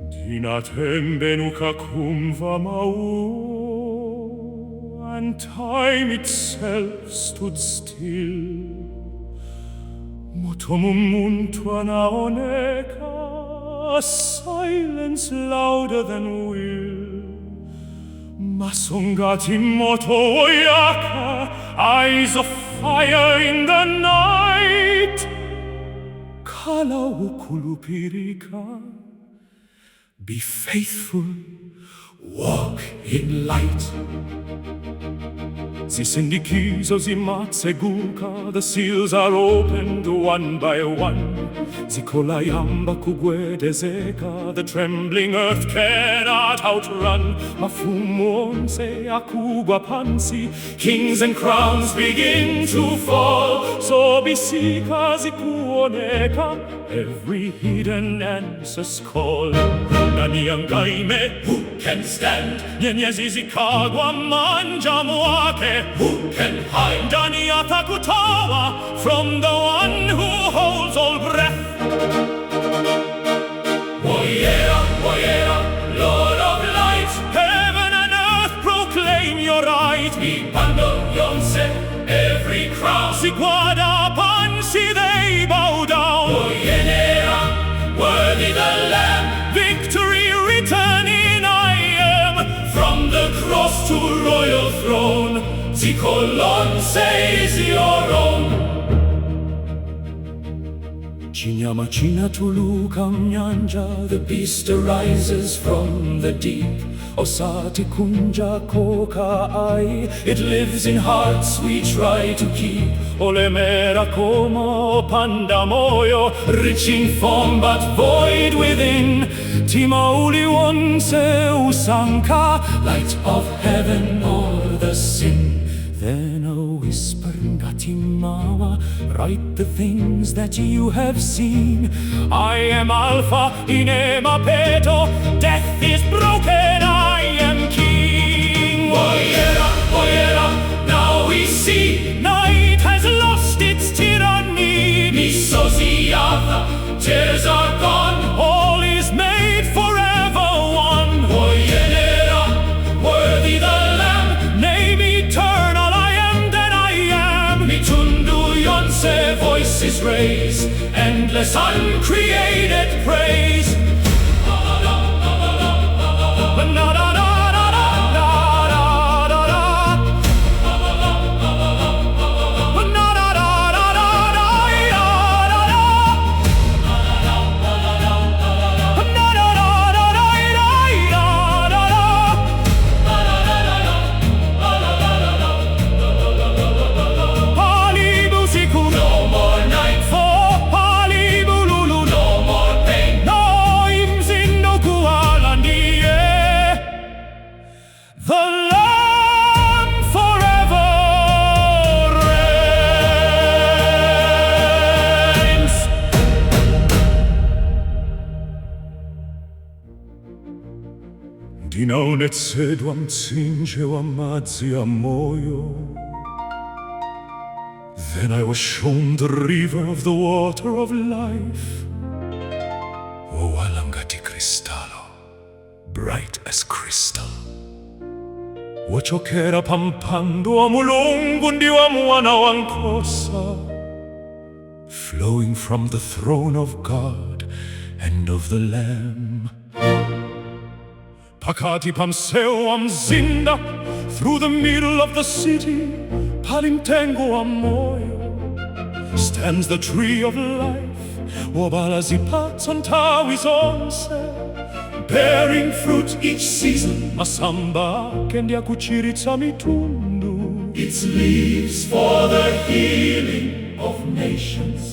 Ndinatembenuka kumva mawu, and time itself stood still. Moto mumuntu anaoneka, a silence louder than will. Maso ngati moto woyaka, eyes of fire in the night. Khala wokhulupirika, be faithful, walk in light. Zisindikizo zimatseguka, the seals are opened one by one. Dziko layamba kugwedezeka, the trembling earth cannot outrun. Mafumu onse akugwa pansi, kings and crowns begin to fall. Zobisika zikuoneka, every hidden answers call. Ndani angaime, Who can stand? Nyenyezi zikagwa manja mwake. Who can hide? Ndani atha kuthawa from the one who holds all breath. Woyera, Woyera, Lord of light. Heaven and earth proclaim your right. Mipando yonse, every crown. Zigwada pansi, they bow down. Woyenera, worthy the Lamb. Victory written in I am. From the cross to royal throne, Dziko lonse is your own. Chinyama chinatuluka mnyanja, The beast arises from the deep. Osati kunja kokha ayi. It lives in hearts we try to keep. Olemera koma opanda moyo, Rich in form but void within. Mtima uliwonse usankha, Light of heaven or the sin. Then a whisper ngati mawu, "Write the things that you have seen. I am Alpha, ine mapeto. Death is broken, I am King." Woyera, Woyera, now we see. Night has lost its tyranny. Misozi yatha, tears are gone. All is made forever one. Woyenera, worthy the Lamb. Name eternal, I am that I am. Mitundu yonse, voices raise, endless uncreated praise. Na da da da da da da da. Na da da da da da da da. Na da da da da da da da. Palibe usiku. No more night, For palibe ululu. No more pain. No mzinda kuwala ndiye the Lamb forever reigns. Ndinaonetsedwa mtsinje wa madzi a moyo. Then I was shown the river of the water of life, wowala ngati kristalo, bright as crystal, wochokera pa mpando wa Mulungu ndi wa mwana wa nkhosa, flowing from the throne of God and of the Lamb. Pakati pa msewu wa mzinda, through the middle of the city, pali mtengo wa moyo, stands the tree of life, wobala zipatso nthawi zonse, bearing fruit each season. Masamba ake ndi akuchiritsa mitundu. Its leaves for the healing of nations.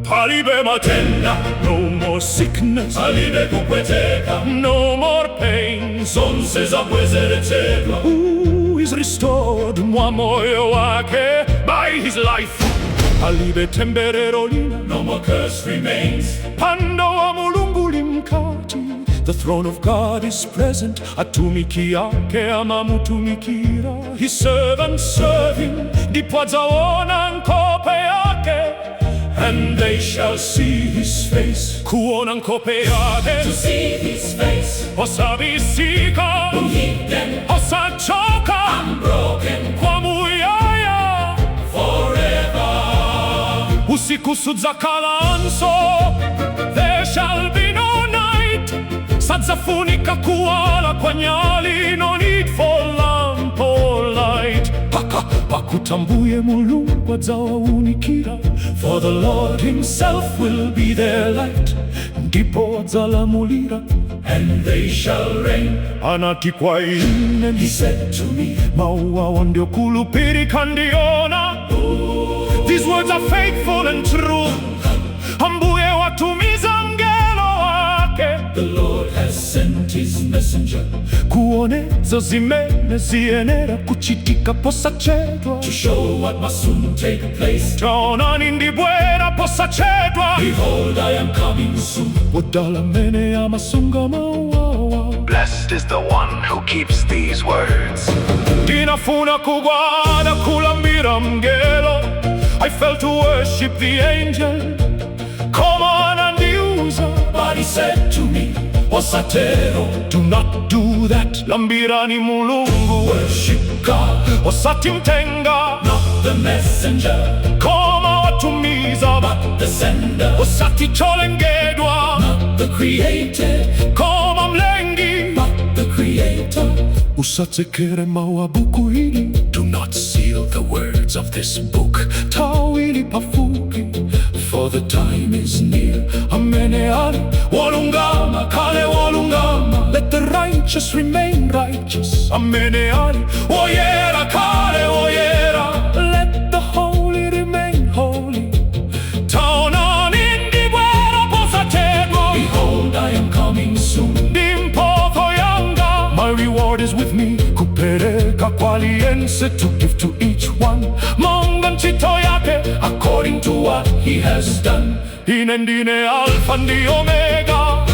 Palibe matenda, no more sickness, Palibe kupweteka, no more pain. Zonse zabwezeretsedwa. Who is restored mwa moyo wake, by his life. Palibe temberero lina. No more curse remains. Mpando wa Mulungu uli mkati. The throne of God is present. Atumiki ake amamutumikira. His servants serve him. Ndipo adzaona nkhope yake. And And they shall see his face. Kuona nkope yake. To see his face. Osabisika. Hid them Osachoka. Unbroken. Kwa muyaya. Forever. Usiku sudzakhalanso. There shall be no night. Sadzafunika kuwala kwa nyali. No need for lamp or light. Paka pakuti Ambuye Mulungu adzawaunikira. For the Lord himself will be their light. Ndipo adzalamulira. And they shall reign. Anati kwa ine. He said to me, Mawu awa ndi okhulupirika ndi oona. These words are faithful and true. Ambuye watumiza mngelo wake The Lord has sent his messenger kuonetsa zimene ziyenera kuchitika posachedwa. To show what must soon take place. Taonani ndibwera posachedwa. Behold, I am coming soon. Wodala amene amasunga mawu awa. Blessed is the one who keeps these words. Ndinafuna kugwada kulambira mngelo. I fell to worship the angel. Koma anandiuza. But he said to me, Osatero. Do not do that. Lambirani Mulungu. Worship God, Osati mthenga. Not the messenger, Koma watumiza. But the sender, Osati cholengedwa. Not the created, Koma mlengi. But the creator. Usatsekere mawu a buku ili. Do not seal the words of this book. Nthawi ili pafupi. For the time is near. Amene ali wolungama akhale wolungama. Let the righteous remain righteous. Amene ali woyera akhale woyera. Let the holy remain holy. Taonani ndibwera posachedwa. Behold, I am coming soon. Ndi mphoto yanga. My reward is with me. Kupereka kwa aliyense, to give to each one monga ntchito yake, According to what he has done. Ine ndine Alpha ndi Omega.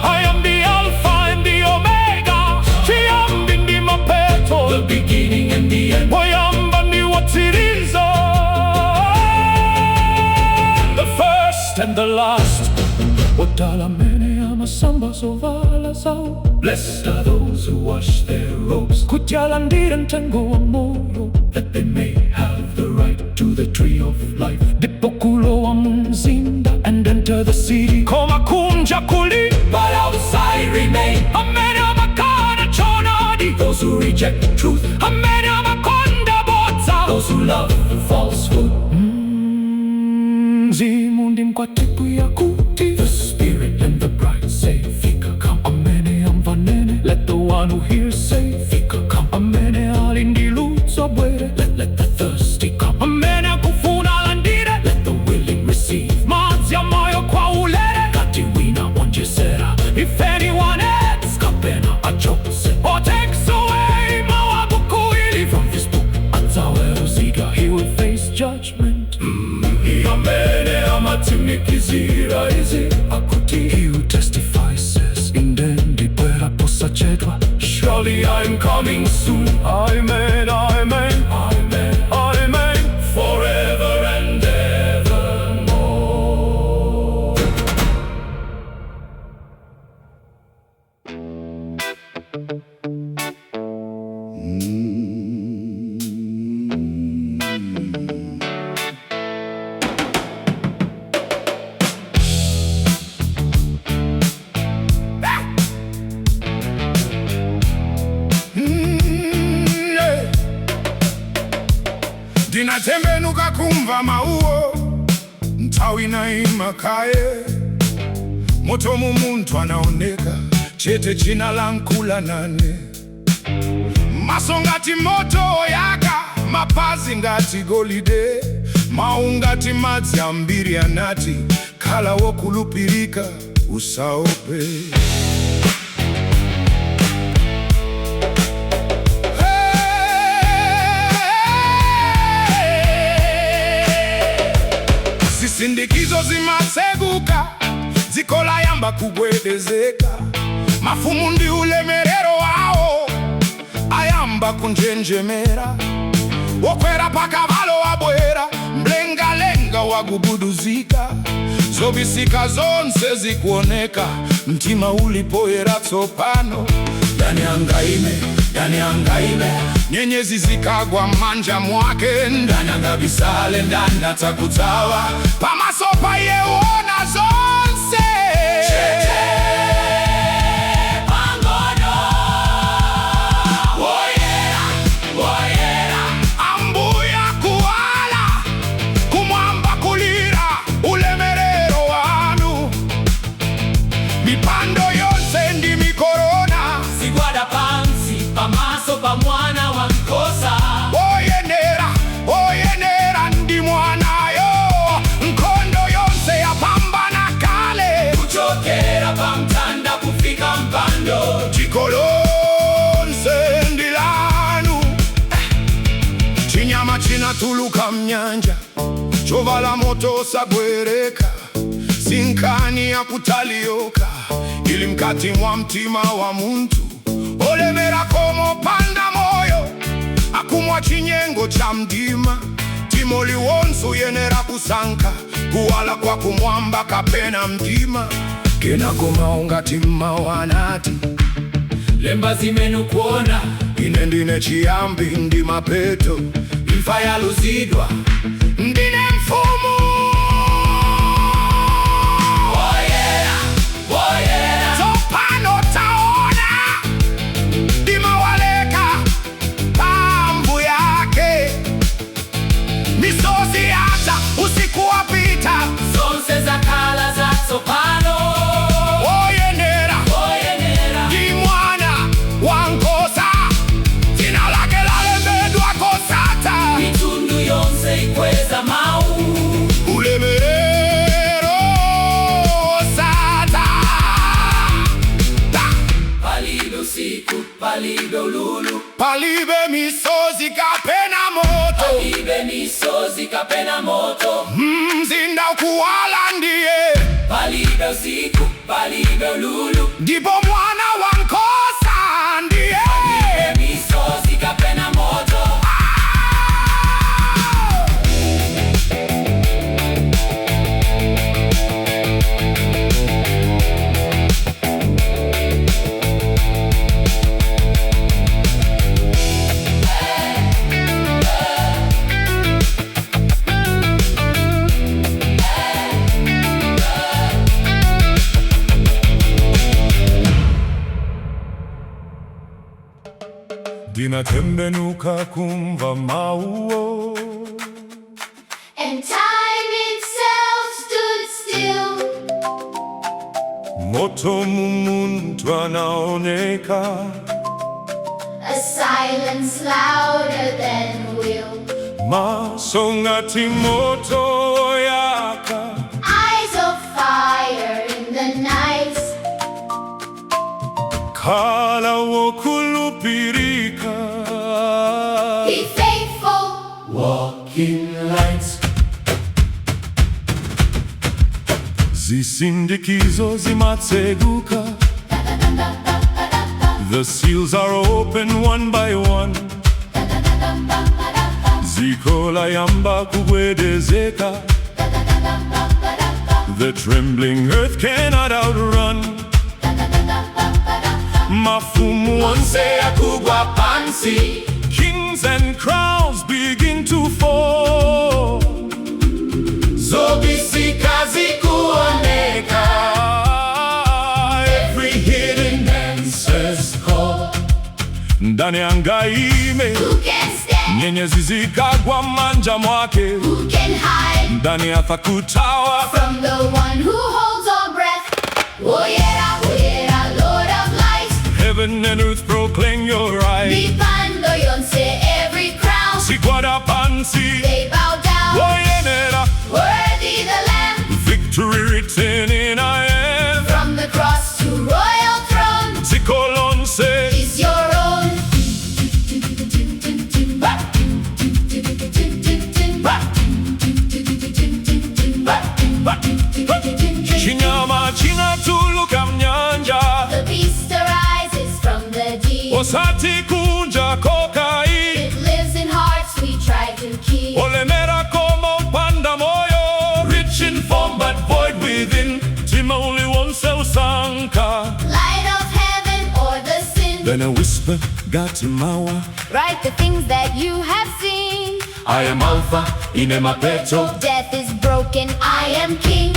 I am the Alpha and the Omega. Chiyambi ndi mapeto. The beginning and the end. Woyamba ndi wotsiriza. The first and the last. Wodala amene amasamba zovala zawo. Blessed are those who wash their robes, Kuti alandire mtengo wa moyo. That they may have the right to the tree of life. Ndipo kulowa mu mzinda, and enter the city. Koma kunja kuli But outside remain amene amakana choonadi. Those who reject truth, Amene amakonda bodza. Those who love falsehood. Mzimu ndi mkwatibwi akuti. The Spirit and the bride say, Fika, come. Amene amva anene. Let the one who hears say, Fika, come. Amene ali ndi ludzu abwere. Let the thirsty come. Amene akufuna alandire. Let the willing receive. Madzi a moyo kwa ulere. Ngati wina aonjezera If anyone adds kapena achotse or takes away mawu a buku ili from this book, adzaweruzidwa. He will face judgment. Amene amatsimikizira izi akuti, He who testifies says, Inde ndibwera posachedwa. Surely I'm coming soon. Amen, amen. Amen. Amen. Forever and evermore. Yeah. Ndinatembenuka kumva mawuwo, nthawi inaima kaye. Moto mumunthu anaoneka chete chinalankhula nane. Maso ngati moto oyaka, mapazi ngati golide, mawu ngati madzi ambiri anati, khala wokhulupirika, usaope. Hey! Zisindikizo zimatseguka, dziko layamba kugwedezeka, mafumu ndi ulemerero wawo ayamba kunjenjemera, wokwera pakavalo abwera mlengalenga. Msanga wagubuduzika, zobisika zonse zikuoneka, mtima uli poyera tsopano. Ndani angaime, ndani angaime, nyenyezi zikagwa manja mwake, ndani angabisale, ndani atakutawa pamaso pa Iye woona zonse. Chete pang'ono. Woyera, woyera. Ambuya kuwala kumwamba kulira ulemerero wanu, mipando yonse ndi mikorona. Zigwada pansi pamaso pa mwana wa nkosa. Oyenera, oyenera ndi mwanayo, nkhondo yonse yapambana kale. Kuchokera pa mtanda kufika mpando. Dziko lonse ndi lanu. Chinyama chinatuluka mnyanja, chovala moto osagwereka, sinkhani yakutali yokha, ili mkati mwa mtima wa munthu. Olemera koma opanda moyo, akumwa chinyengo cha mdima. Mtima uliwonse uyenera kusankha kuwala kwa kumwamba kapena mdima. Kenako mawu ngati mawu anati, Lemba zimene ukuona. Ine ndine chiyambi ndi mapeto, Imfa yaluzidwa. Ndine mfumu. Woyera, woyera. Tsopano taona mdima waleka mphamvu yake, misozi yatha, usiku wapita. Zonse zakhala zatsopano. Woyenera Woyenera ndi mwana wankosa, dzina lake lalembedwa kosatha. Mitundu yonse ikweza mawu. Ulemerero osatha. Palibe usiku, palibe ululu. Palibe misozi kapena moto. Palibe misozi kapena moto. Mzinda ukuwala ndiye. Palibe usiku, palibe ululu. Ndipo mwana wankosa ndiye. Palibe misozi kapena moto. Ah! Ndinatembenuka kumva mawuwo. And time itself stood still. Moto mumunthu anaoneka. A silence louder than will. Maso ngati moto oyaka. Eyes of fire in the night. Khala wokhulupirika. Be faithful. Walk in light. Zisindikizo zimatseguka. The seals are open one by one. Dziko layamba kugwedezeka. The trembling earth cannot outrun. Mafumu onse akugwa pansi. Kings and crowns begin to fall. Zobisika zikuoneka. Every hidden answers call. Ndani angaime. Who can stand? Nyenyezi zikagwa manja mwake. Who can hide Ndani atakutawa. from the one who holds all breath? Woyera, Woyera, Lord of light. Heaven and earth proclaim your right. Mipando yonse, every crown. Zigwada pansi. They bow down. Woyenera. Worthy the Lamb. Victory written in I am. From the cross to royal throne Dziko lonse. is your own. Chinyama chinatuluka mnyanja. The beast arises from the deep. Osati kunja kokha ayi. It lives in hearts we try to keep. Olemera koma opanda moyo. Lemba ngati mawu. Write the things that you have seen. I am Alpha, ine mapeto. Death is broken, I am king.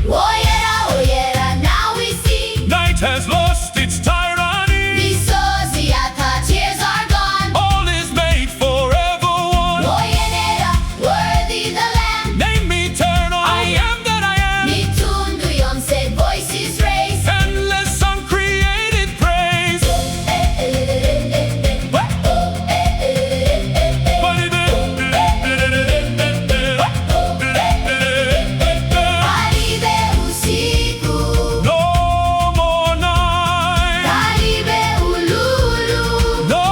Woyera, woyera, now we see. Night has lost its tyranny. Misozi yatha, tears are gone. All is made forever one. Woyenera, worthy the Lamb. Name eternal. I am that I am. Mitundu yonse, voices raised. Endless uncreated praise. Palibe usiku, No more night. palibe ululu. No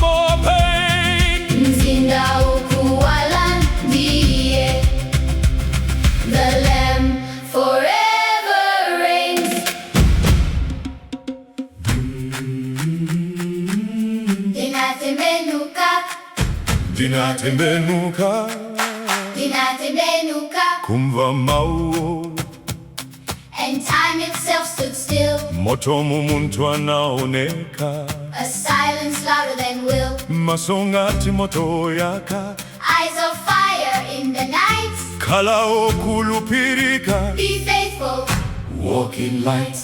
more pain. Mzinda ukuwala ndiye. The Lamb forever reigns. Ndinatembenuka, Ndinatembenuka ndinatembenuka, kumva mawu and time itself stood still. Moto mu munthu anaoneka. A silence louder than will. Maso ngati moto oyaka. Eyes of fire in the night. Khala okhulupirika. Be faithful. Walk in light.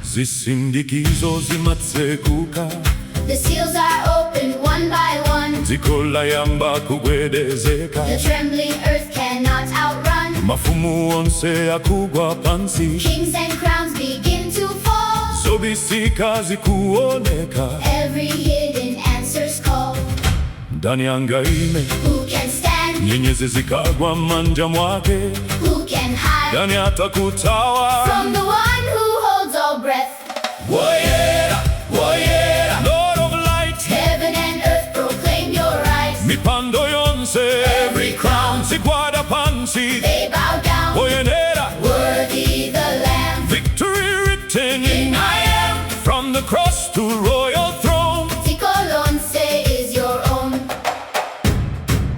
Zisindikizo zimatsekuka. The seals are opened one by one. Dziko layamba kugwedezeka. The trembling earth cannot outrun. Mafumu onse akugwa pansi. Kings and crowns begin to fall. Zobisika zikuoneka. Every hidden answer's call. Ndani angaime. Who can stand? Nyenyezi zikagwa manja mwake. Who can hide? Ndani atakuthawa. From the one who holds all breath. Woyera, woyera, Lord of light. Heaven and earth proclaim your right. Mipando yonse, Every crown. Zigwada pansi. They bow down. Woyenera. Worthy the Lamb. Victory written in I am. From the cross to royal throne. Dziko lonse is your own.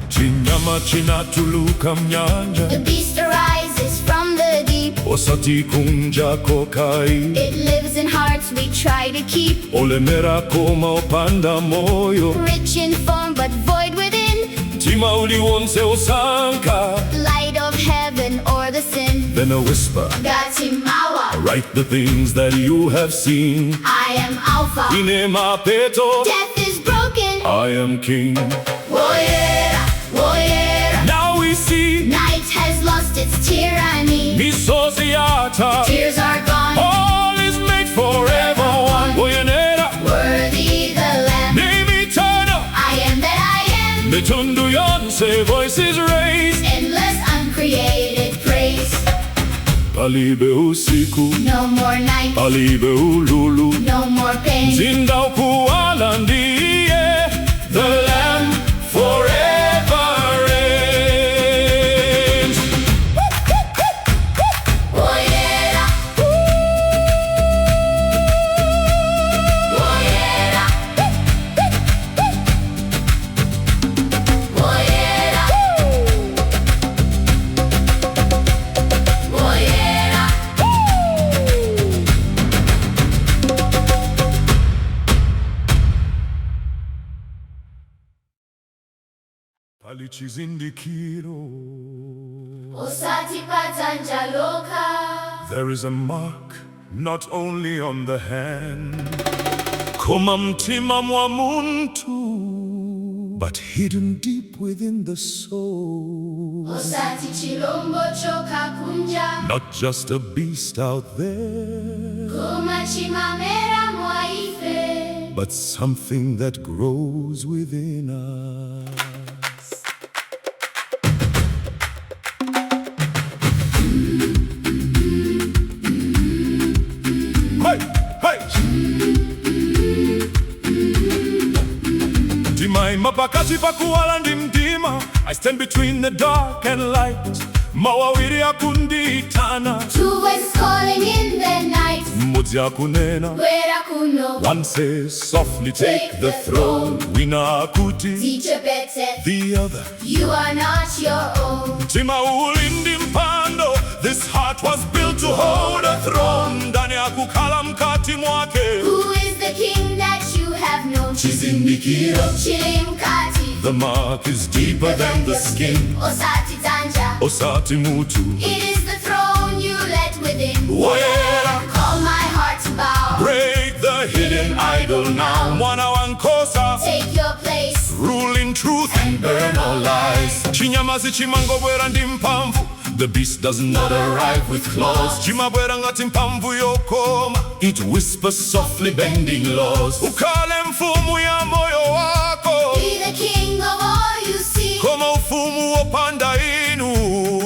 Chinyama chinatuluka mnyanja. The beast arises from the deep. Osati kunja kokha ayi. It lives in hearts we try to keep. Olemera koma opanda moyo. Rich in form but void within. Mtima uliwonse osankha. Light of heaven or the sin. Then a whisper. Ngati mawu. Write the things that you have seen. I am Alpha. Ine mapeto. Death is broken. I am king. Woyera, woyera. Now we see. Night has lost its tyranny. Misozi yatha. Tears are gone. All is made forever one. Woyenera. Worthy the Lamb. Name eternal. I am that I am. Mitundu yonse, voices raised. Endless uncreated praise. Palibe usiku. No more night. Palibe ululu. No more pain. Mzinda ukuwala ndiye. The Lamb forever reigns. Woyera. Woyera. Woyera. Woyera. Pali chizindikiro. Osati padzanja lokha. There is a mark not only on the hand, koma mtima mwa munthu, but hidden deep within the soul. Osati chilombo chokha kunja. Not just a beast out there, Koma chimamera mwa ife. But something that grows within us. Hey, hey! Ndimaima pakati pa kuwala ndi mdima. I stand between the dark and light. Mawu awiri akundiitana. Two voices calling in the night. Mmodzi akunena. Bwera kuno. One says softly, "Take the throne." Wina akuti. Dzichepetse. The other. You are not your own. Mtima uli ndi mpando. This heart was built to hold a throne. Ndani akukhala mkati mwake. Who is Chizindikiro Chili mkati. The mark is deeper than the skin. Osati dzanja. Osati mutu. It is the throne you let within. Woyera. Call my heart to bow. Break the hidden idol now. Mwana wankhosa. Take your place. Rule in truth and burn all lies. Chinyama sichimangobwera ndi mphamvu. The beast does not arrive with claws. Chimabwera ngati mphamvu yokoma. It whispers softly, bending laws. Ukhale mfumu ya moyo wako. Be the king of all you see. Koma ufumu wopanda inu.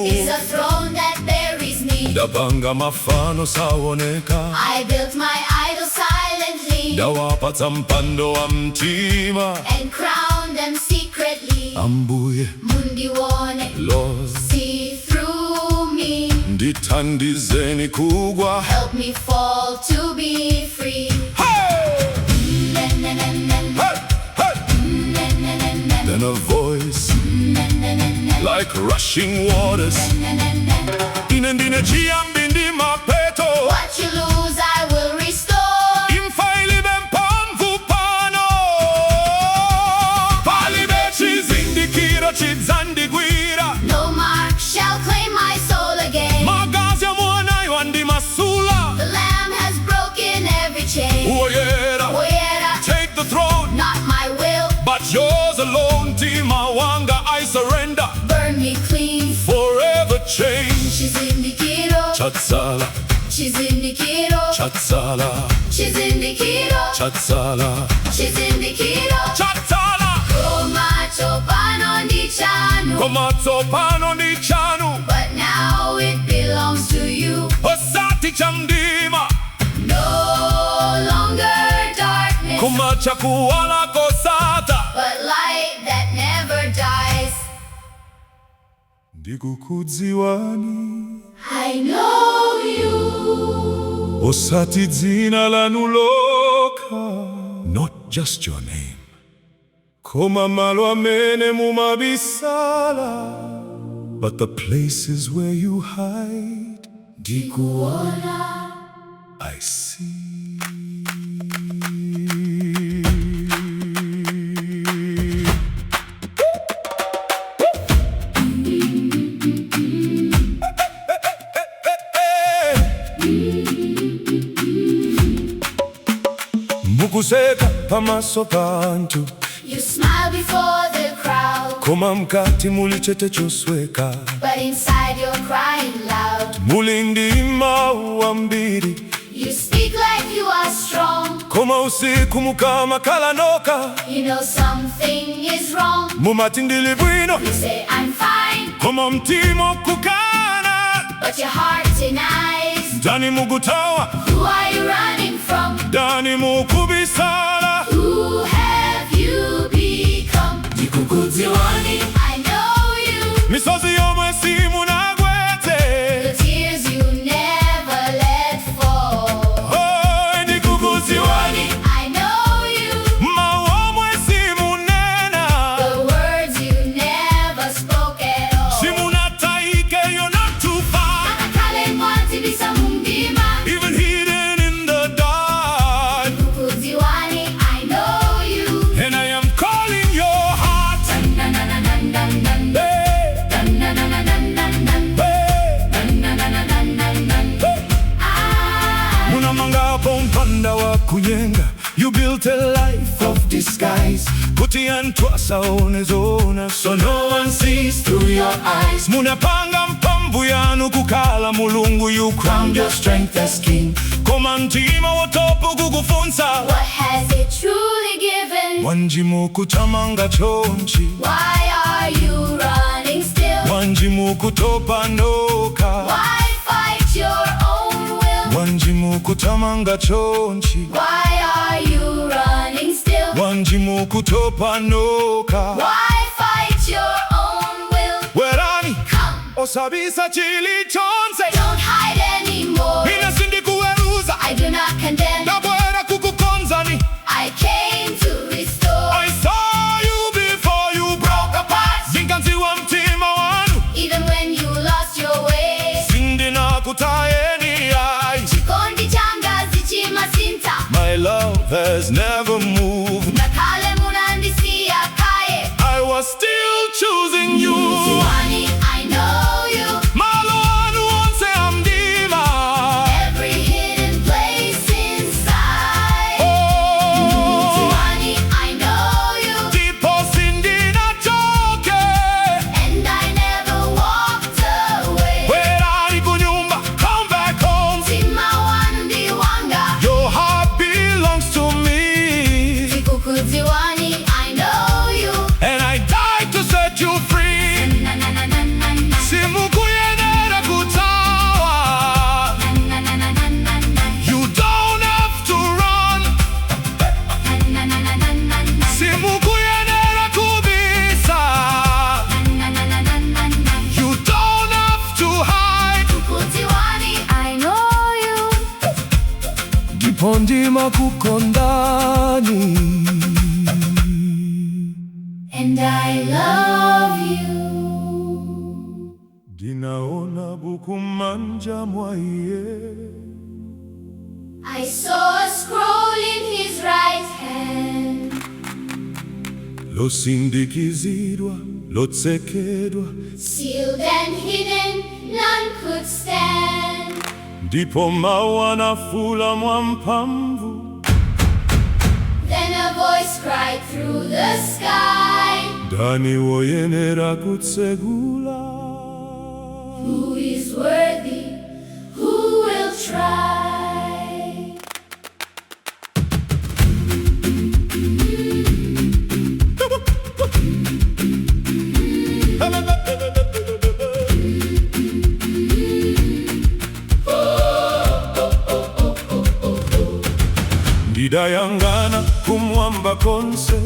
Is a throne that buries me. Ndapanga mafano saoneka. I built my idol silently Ndawapatsa mpando wa mtima. And crowned them secretly. Ambuye. Mundione, Lord. See through me. Ndithandizeni kugwa. Help me fall to be free. Hey! Hey! Hey! Then a voice like rushing waters. Ine ndine chiyambi ndi mapeto. What you lose, I will restore. Imfa ilibe mphamvu pano. Palibe chizindikiro chidzandigwira. No mark shall claim my soul again. Magazi a mwanayo andimasula. The Lamb has broken every chain. Woyera. Woyera, Take the throne, not my will. But yours alone. Mtima wanga, I surrender. Burn me clean. Forever change. Chizindikiro, Chatsala, Chizindikiro, Chatsala, Chizindikiro, Chatsala, Chizindikiro. Chatsala. Koma tsopano ndi chanu. Koma tsopano ndi chanu. But now it belongs to you. Osati cha mdima. No longer darkness, Koma chakuwala kosatha. But light that never dies. Ndikukudziwani. I know you. Osati dzina lanu lokha. Not just your name. Koma malo amene mumabisala. But the places where you hide. Ndikuona. I see. Mukuseka pamaso pa anthu. You smile before the crowd, Koma mkati muli chete chosweka. But inside you're crying loud. Muli ndi mawu ambiri. You speak like you are strong. Koma usiku mukamakhala nokha. You know something is wrong. Mumati ndili bwino. You say, "I'm fine," Koma mtima ukukana. But your heart denies. Ndani mukuthawa. Who are you running from? Ndani mukubisala. Who have you become? Ndikukudziwani. I know you. Misozi yomwe simunagwetse. The tears you never let fall. Oh, ndikukudziwani. I know you. Mawu omwe simunena. The words you never spoke at all. Simunataike, you're not too far. Ngakhale mwadzibisa mumdima. Even hidden in the dark. Ndikukudziwani, I know you. And I am calling your heart. Na na na na na na. Hey, Na na na na na na. Hey, Na na na na na na. Hey. Ah. Munamangapo mpanda wa kunyenga. You built a life of disguise. Kuti anthu asaone zoona. So no one sees through your eyes. Munapanga mphamvu yanu kukhala mulungu. You crowned your strength as king. Koma mtima wotopa ukufunsa. What has it truly given? Bwanji mukuthamanga chonchi. Why are you running still? Bwanji mukutopa nokha. Why fight your own will? Bwanji mukuthamanga chonchi. Why are you running still? Bwanji mukutopa nokha. Why fight your own will? Bwerani. Come, Osabisa chilichonse. Don't hide anymore. Ine sindikuweruza. I do not condemn. Ndabwera kukukonzani. I came to restore. I saw you before you broke apart. Ndinkadziwa mtima wanu. Even when you lost your way. Sindinakutayeni ayi. Chikondi changa sichimasintha. My love has never moved. Ngakhale munandiukira. Ndipo ndimakukondani. And I love you. Ndinaona buku manja mwa iye. I saw a scroll in his right hand, Losindikizidwa, lotsekedwa. Sealed and hidden, none could stand. Ndipo mawu anafuula mwamphamvu. Then a voice cried through the sky, Ndani woyenera kutsegula? Who is worthy? Who will try? Ndidayang'ana kumwamba konse.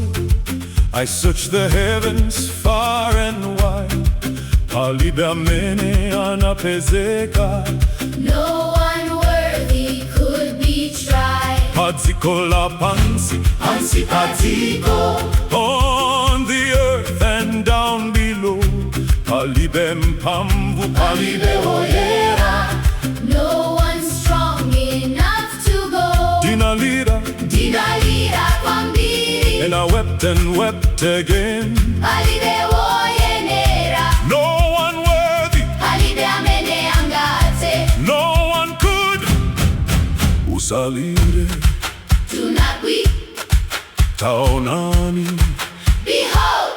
I searched the heavens far and wide. Palibe amene anapezeka. No one worthy could be tried. Padziko lapansi, pansi padziko, on the earth and down below. Palibe mphamvu, palibe woyera. No one strong enough to go. Ndinalira. Ndinalira kwambiri. And I wept and wept again. Palibe woyenera. No one worthy. Palibe amene angathe. No one could. Usalire. Do not weep. Taonani. Behold,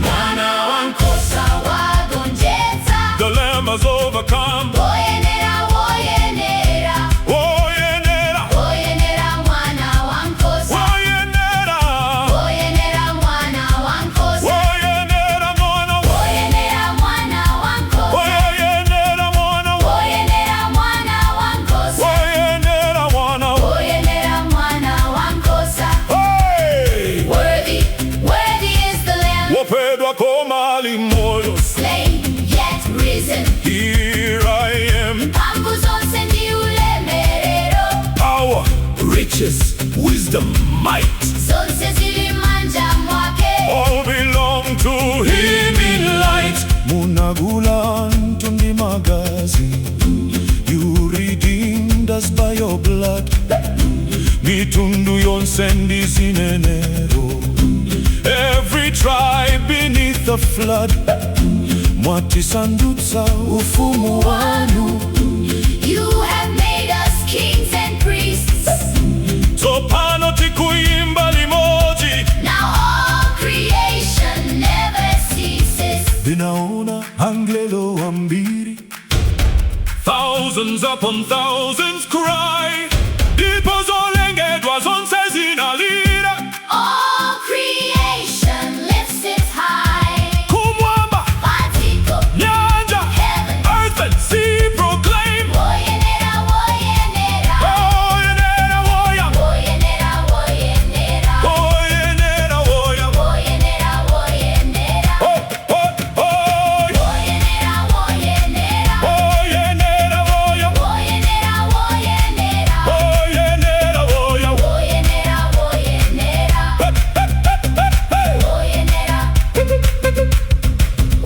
Mwana wankhosa. Wagonjetsa. The Lamb has overcome. Woyenera, woyenera. Woyenera. Woyenera mwana wankhosa. Woyenera. Woyenera mwana wankhosa. Woyenera mwana. Woyenera mwana wankhosa. Woyenera mwana. Woyenera mwana wankhosa. Woyenera mwana. Woyenera mwana wankhosa. Hey! Worthy, worthy is the Lamb. Wophedwa koma ali moyo. Slain yet risen. Here I am. Mphamvu zonse ndi ulemerero. Power, riches, wisdom, might. Zonse zili manja mwake. All belong to him in light. Munagula anthu ndi magazi. You redeemed us by your blood. Mitundu yonse ndi zinenero. Every tribe beneath the flood. Mwatisandutsa ufumu wanu. You have made us kings and priests. Tsopano tikuimba limodzi. Now all creation never ceases. Ndinaona angelo ambiri. Thousands upon thousands cry. Ndipo zolengedwa zonse zinalira. All creation lifts its high. Kumwamba, Padziko, nyanja, heaven. Earth and sea proclaim. Woyenera, woyenera. Woyenera, woya. Woyenera, woyenera. Woyenera, woya. Woyenera, woyenera. Oh, oh, oh. Woyenera, woyenera. Woyenera, woya. Woyenera, woyenera. Woyenera, woya. Woyenera, woyenera. Hey, hey, hey, hey, hey. Woyenera.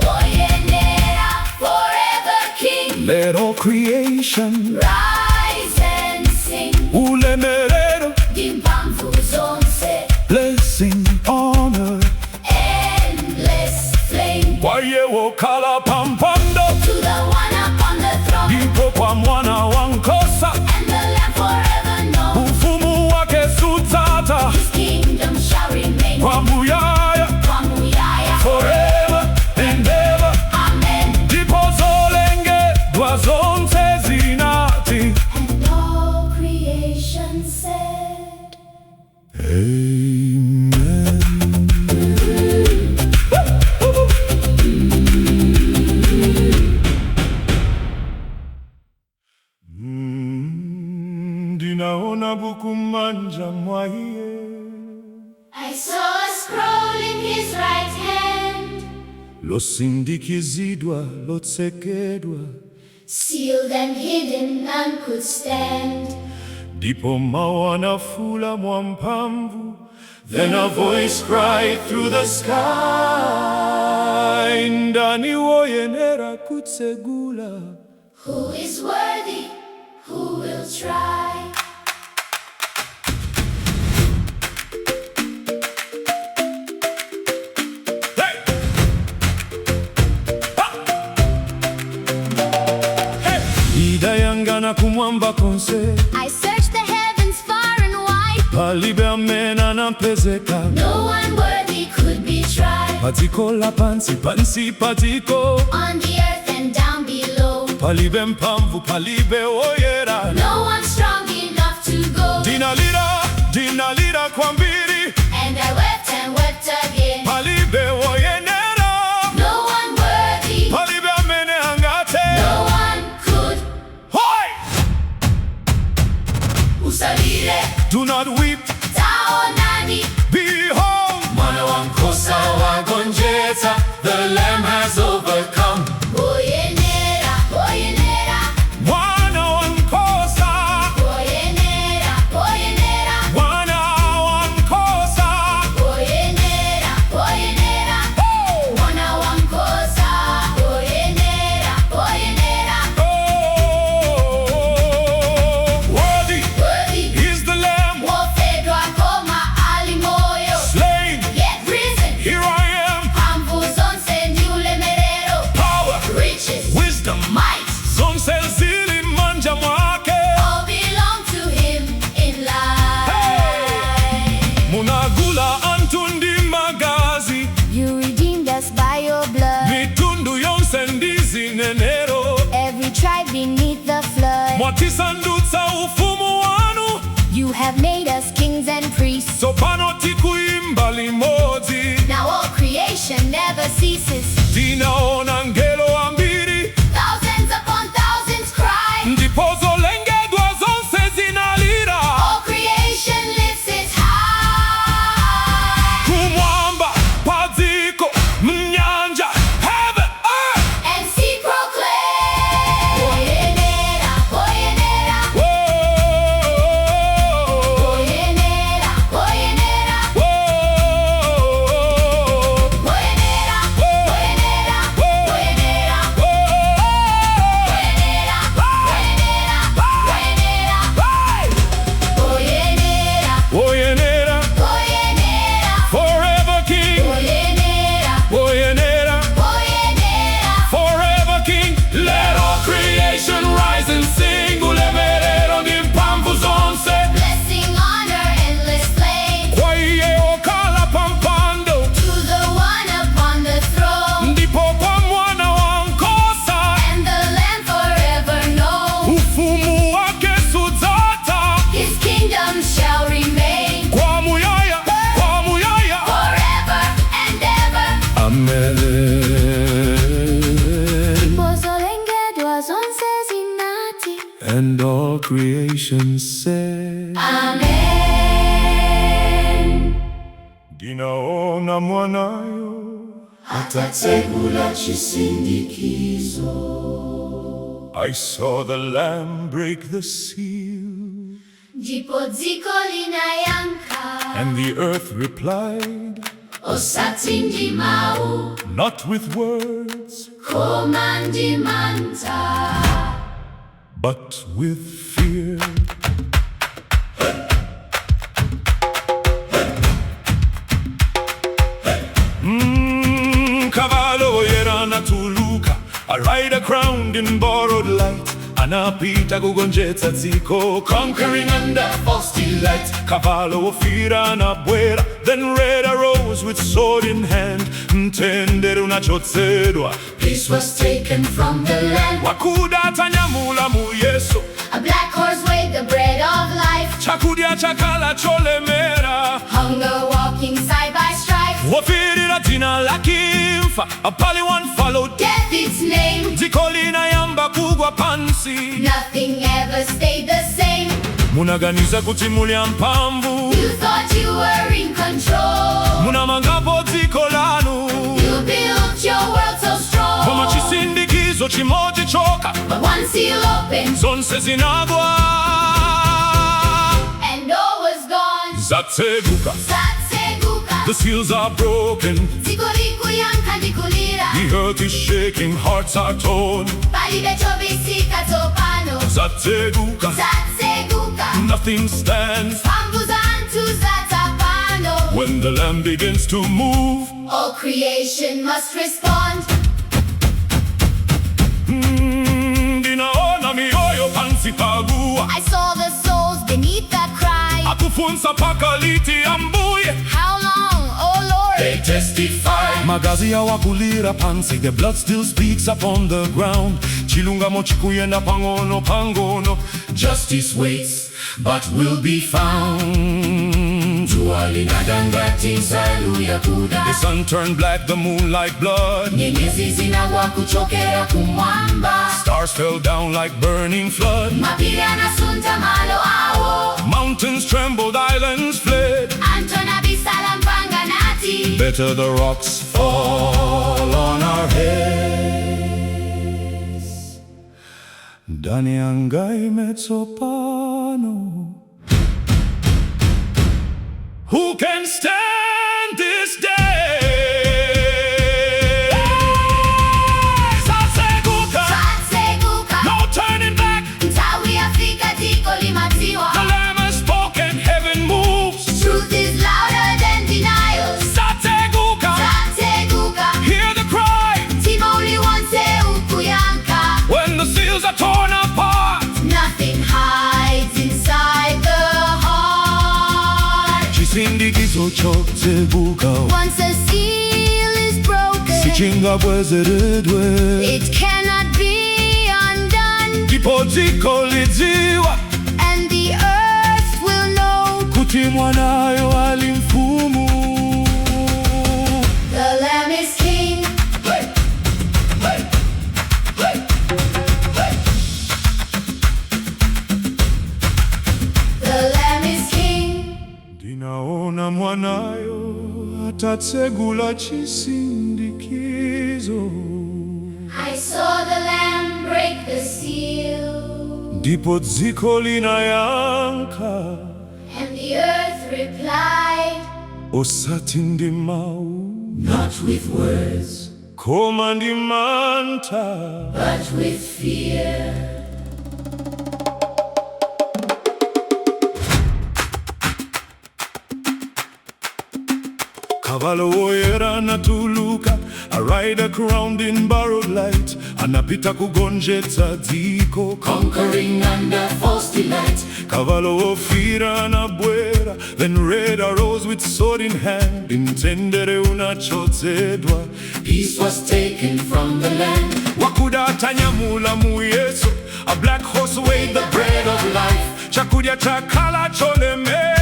Woyenera, forever King. Let all creation Rise and sing. Ulemerero. Ndi mphamvu zonse. Blessing, honor. Endless flame. Kwa iye wokhala pampando. To the one up on the throne. Ndipo kwa mwana wankhosa. And the Lamb forever known. Ufumu wake sudzatha. His kingdom shall remain. Kwa muyaya. Kwamuyaya. Forever and ever. Amen. Ndipo zolengedwa zonse zinati. And all creation said, Amen. Ndinaona buku manja mwa iye. I saw a scroll in his right hand, Losindikizidwa, lotsekedwa. Sealed and hidden, none could stand. Ndipo mawu anafuula mwamphamvu. Then a voice cried through the sky, Ndani woyenera kutsegula. Who is worthy? Who will try? Hey! Ha! Hey! Ndinayang'ana kumwamba konse. I searched the heavens far and wide. Palibe amene anapezeka. No one worthy could be tried. Padziko lapansi, pansi padziko. On the earth and down below. Palibe mphamvu, palibe woyera. No one strong enough to go. Ndinalira, ndinalira kwambiri. And I wept and wept again. Palibe woyenera. No one worthy. Palibe amene angathe. No one could. Hoi! Usalire. Do not weep. Taonani. Behold, Mwana wankhosa wagonjetsa, the Lamb has overcome. Woyenera, woyenera, Mwana wankhosa, woyenera, woyenera, Mwana wankhosa. Woyenera, woyenera. Oh! Mwana wankhosa, woyenera, woyenera. Oh, worthy Worthy, is the Lamb wophedwa koma ali moyo. slain. Yet risen, Here I am, mphamvu zonse ndi ulemerero. Power, Riches, wisdom, might, zonse zili m'manja mwake. All belong to him in life. Munagula anthu ndi magazi, You redeemed us by your blood. Mitundu yonse ndi zinenero. Every tribe beneath the flood. Mwatisandutsa ufumu wanu. You have made us kings and priests. Tsopano tikuimba limodzi. Now all creation never ceases. Tinaona angelo ambiri. Thousands upon thousands cry. Ndipo zolengedwa zonse zinalira. All creation lifts its high. Kumwamba, padziko, m'nyanja, heaven, earth. And sea proclaim. Woyenera, woyenera, Whoa, woyenera, woyenera, whoa, woyenera, woyenera, woyenera, whoa. Woyenera, woyenera, woyenera, Hey! Woyenera, Woyenera, woyenera, forever King. Woyenera, Woyenera, woyenera. Forever King. Let all creation rise and sing. Ulemerero ndi mphamvu zonse. Blessing, honor, endless flame. Kwa iye okhala pampando. To the one upon the throne. Ndipo kwa mwana wankhosa. And the Lamb forever known. Ufumu wake sudzatha. His kingdom shall remain. Kwa muyaya, kwa muyaya. Forever and ever. Amen. Zolengedwa zonse zinati. And all creation said, Amen. Ndinaona mwanayo Atatsegula chisindikizo. I saw the Lamb break the seal, Ndipo dziko linayankha. And the earth replied, Osati ndi mau, not with words, koma ndi mantha. But with fear. Kavalo woyera anatuluka, a rider crowned in borrowed light. Anapita kugonjetsa dziko, conquering under false delight. Kavalo wofiira anabwera, then red arose with sword in hand. Mtendere unachotsedwa. Peace was taken from the land. Wakuda atanyamula muyeso. A black horse weighed the bread of life. Chakudya chakhala cholemera. Hunger walking side by strife. Wofiirira dzina lake imfa, a pale one followed Death its name. Dziko linayamba kugwa pansi. Nothing ever stayed the same. Munaganiza kuti muli amphamvu. You thought you were in control. Munamangapo dziko lanu. You built your world so strong. Koma chisindikizo chimodzi chokha. But one seal opened. Zonse zinagwa. Zatseguka. Zatseguka. The seals are broken. Dziko likuyankha ndi kulira. The earth is shaking, hearts are torn. Palibe chobisika tsopano. Zatseguka. Zatseguka. Nothing stands. Mphamvu za anthu zatha pano. When the Lamb begins to move. All creation must respond. Ndinaona mioyo pansi paguwa. I saw the souls beneath the cry. Akufunsa mpaka liti Ambuye. How long, oh Lord? They testify. Magazi awo akulira pansi. The blood still speaks upon the ground. Chilungamo chikuyenda pang'ono pang'ono. Justice waits, but will be found. Dzuwa linada ngati nsalu yakuda. The sun turned black, the moon like blood. Nyenyezi zinagwa kuchokera kumwamba. Stars fell down like burning flood. Mapiri anasuntha malo awo. Mountains trembled, islands fled. Anthu anabisala m'phanga nati. Better the rocks fall on our heads. Ndani angaime tsopano. Who can stand this day? Zatseguka. Zatseguka. No turning back. Nthawi yafika dziko limadziwa. The Lamb has spoken, heaven moves. Truth is louder than denial. Zatseguka. Zatseguka. Hear the cry Mtima uliwonse ukuyankha. when the seals are torn apart. Nothing hides inside the heart. Chisindikizo chotseguka. Once a seal is broken, Sichingabwezeredwe. it cannot be undone, Ndipo dziko lidziwa and the earth will know kuti mwanayo ali mfumu. The Lamb is King. Hey, hey, hey, hey. The Lamb is King. Ndinaona mwanayo atatsegula chisindikizo. I saw the Lamb break the seal, Ndipo dziko linayankha and the earth replied, osati ndi mawu Not with words, koma ndi mantha. but with fear. Kavalo woyera anatuluka, a rider crowned in borrowed light, anapita kugonjetsa dziko. Conquering under false delight. Kavalo wofiira anabwera, then red arose with sword in hand, mtendere unachotsedwa. Peace was taken from the land. Wakuda atanyamula muyeso, a black horse weighed the bread of life, chakudya chakhala cholemera.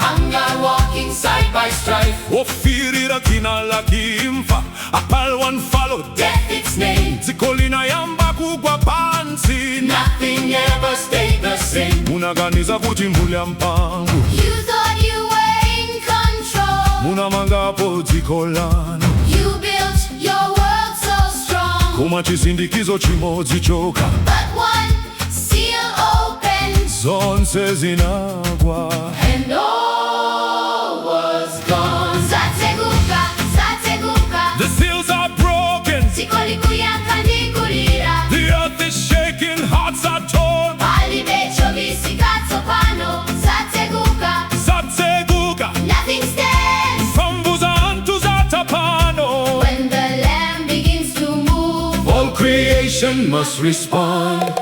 Hunger walking side by strife. Wofiirira dzina lake imfa, a pale one followed Death its name. Dziko linayamba kugwa pansi. Nothing ever stayed the same. Munaganiza kuti muli amphamvu. You thought you were in control. Munamangapo dziko lanu. You built your world so strong. Koma chisindikizo chimodzi chokha. But one seal opened, Zonse zinagwa. and all was gone. Zatseguka, zatseguka. The seals are broken. Dziko likuyankha ndi kulira. The earth is shaking, hearts are torn. Palibe chobisika tsopano. Zatseguka, Zatseguka. nothing stands. Mphamvu za anthu zatha pano. When the Lamb begins to move, All creation must respond.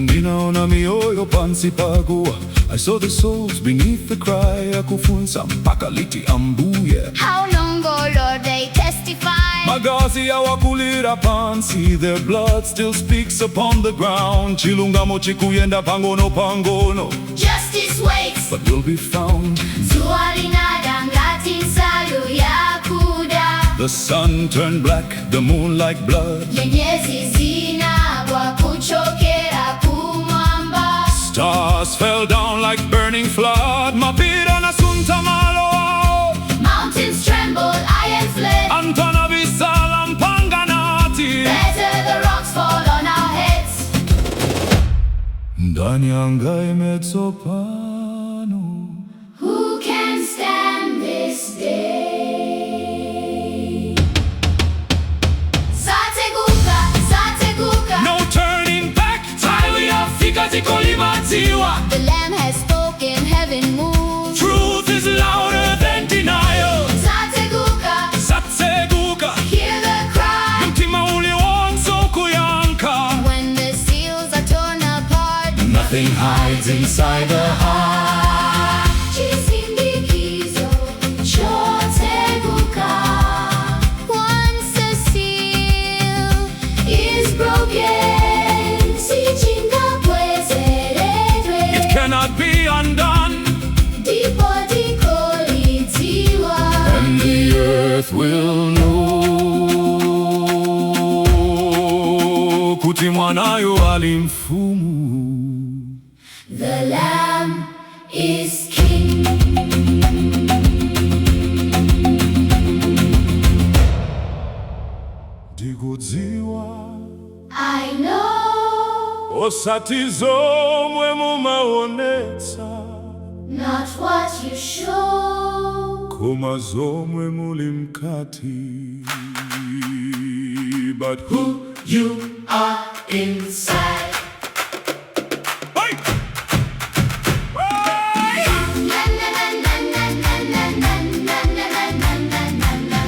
Ndinaona mioyo pansi paguwa. I saw the souls beneath the cry, akufunsa mpaka liti Ambuye. How long, oh Lord, they testify. Magazi awo akulira pansi, their blood still speaks upon the ground. Chilungamo chikuyenda pang'ono pang'ono, Justice waits. but will be found. Dzuwa linada ngati nsalu yakuda. The sun turned black, the moon like blood. Nyenyezi zinagwa kuchokera kumwamba. Stars fell down like burning flood. Mapiri anasuntha malo awo. Mountains trembled, islands fled. Anthu anabisala m'phanga nati. Better the rocks fall on our heads. Ndani angaime tsopano? Who can stand this day? Zatseguka, zatseguka. No turning back. Nthawi yafika, dziko limadziwa. The Lamb has spoken, heaven moves. Truth is louder than denial. Zatseguka, Zatseguka. Hear the cry. Mtima uliwonse ukuyankha. When the seals are torn apart, Nothing hides inside the heart. Chisindikizo chotseguka. Once a seal is broken, sichingabwezeredwe. It cannot be undone. Ndipo dziko lidziwa. And the earth will know Kuti mwanayo ali mfumu. The Lamb is King. Ndikudziwa, I know osati zomwe mumaonetsa, not what you show, koma zomwe muli mkati. But who you are inside. Hey! Hey! Na na na na na na na na na na na na na na.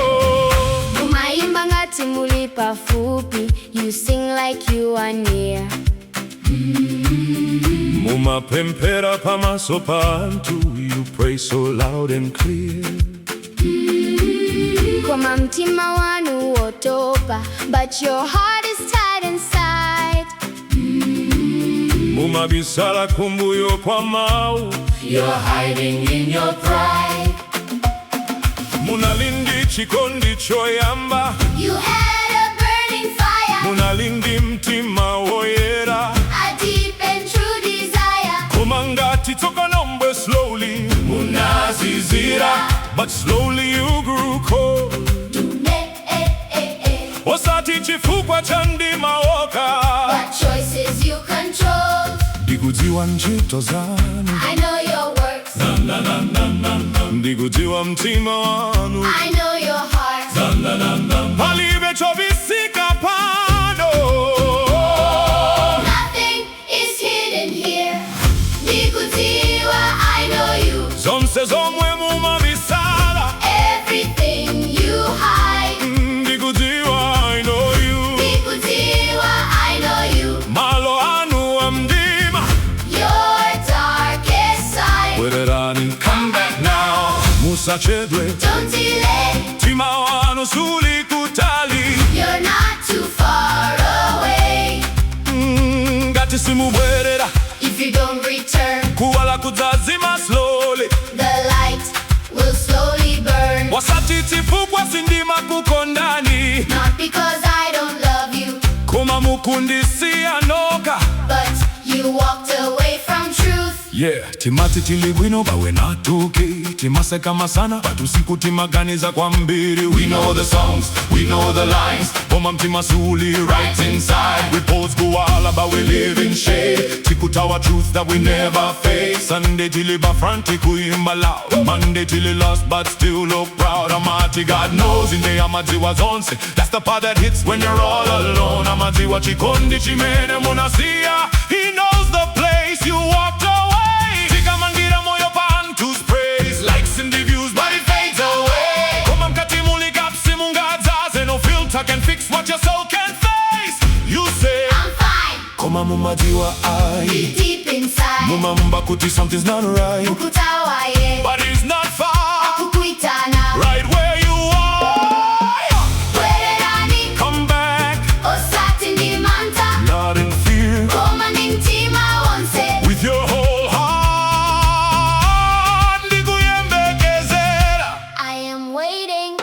Oh. Mumaimba ngati muli pafupi. You sing like you are near. Mumapemphera pamaso pa anthu. You pray so loud and clear. Koma mtima wanu wotopa, but your heart is tight inside. Mumabisala kumbuyo kwa mau. You're hiding in your pride. Munali ndi chikondi choyamba. You had a burning fire, Munali ndi mtima woyera. A deep and true desire. Koma ngati tsokonombwe, slowly munazizira. But slowly you grew cold. Eh, eh, eh, eh. Osati chifukwa cha mdima wokha. But choices you control. Ndikudziwa ntchito zanu. I know your works. Ndikudziwa mtima wanu. I know your heart. Palibe chobisika pano. Nothing is hidden here. Ndikudziwa, I know you. Zonse zomwe mumabisala. Everything you hide. Ndikudziwa, I know you. Ndikudziwa, I know you. Malo anu a mdima. Your darkest side. Bwererani, come back now. Musachedwe. Don't delay. Mtima wanu suli kutali. You're not too far away. Ngati simubwerera, If you don't return, kuwala kudzazima slowly. The light will slowly burn. Osati chifukwa sindimakukondani, Not because I don't love you, koma mukundisiya nokha. But you walked away from truth. Yeah, timati tili bwino, but we're not okay. Timaseka masana, but usiku timaganiza kwambiri. We know the songs, we know the lines, koma mtima suli right inside. We post kuwala, but we live in shade. Tikuthawa truth that we never face. Sunday tili pa front, kuimba loud. Monday tili lost, but still look proud. Amati God knows, inde amadziwa zonse. That's the part that hits when you're all alone. Amadziwa chikondi chimene munasiya. He knows the place you walked away. Tikamangira moyo pa anthu's praise. Likes and the views, but it fades away. Koma mkati muli gap simungadzaze. No filter can fix what your soul can face. You say, I'm fine. Koma mumadziwa ayi. Deep inside. Mumamva kuti something's not right. Mukuthawa iye. But he's not far. Akukuitana. Right where you are. Bwererani. Come back. Osati ndi mantha. Not in fear. Koma ndi mtima wonse. With your whole heart. Ndikuyembekezera. I am waiting.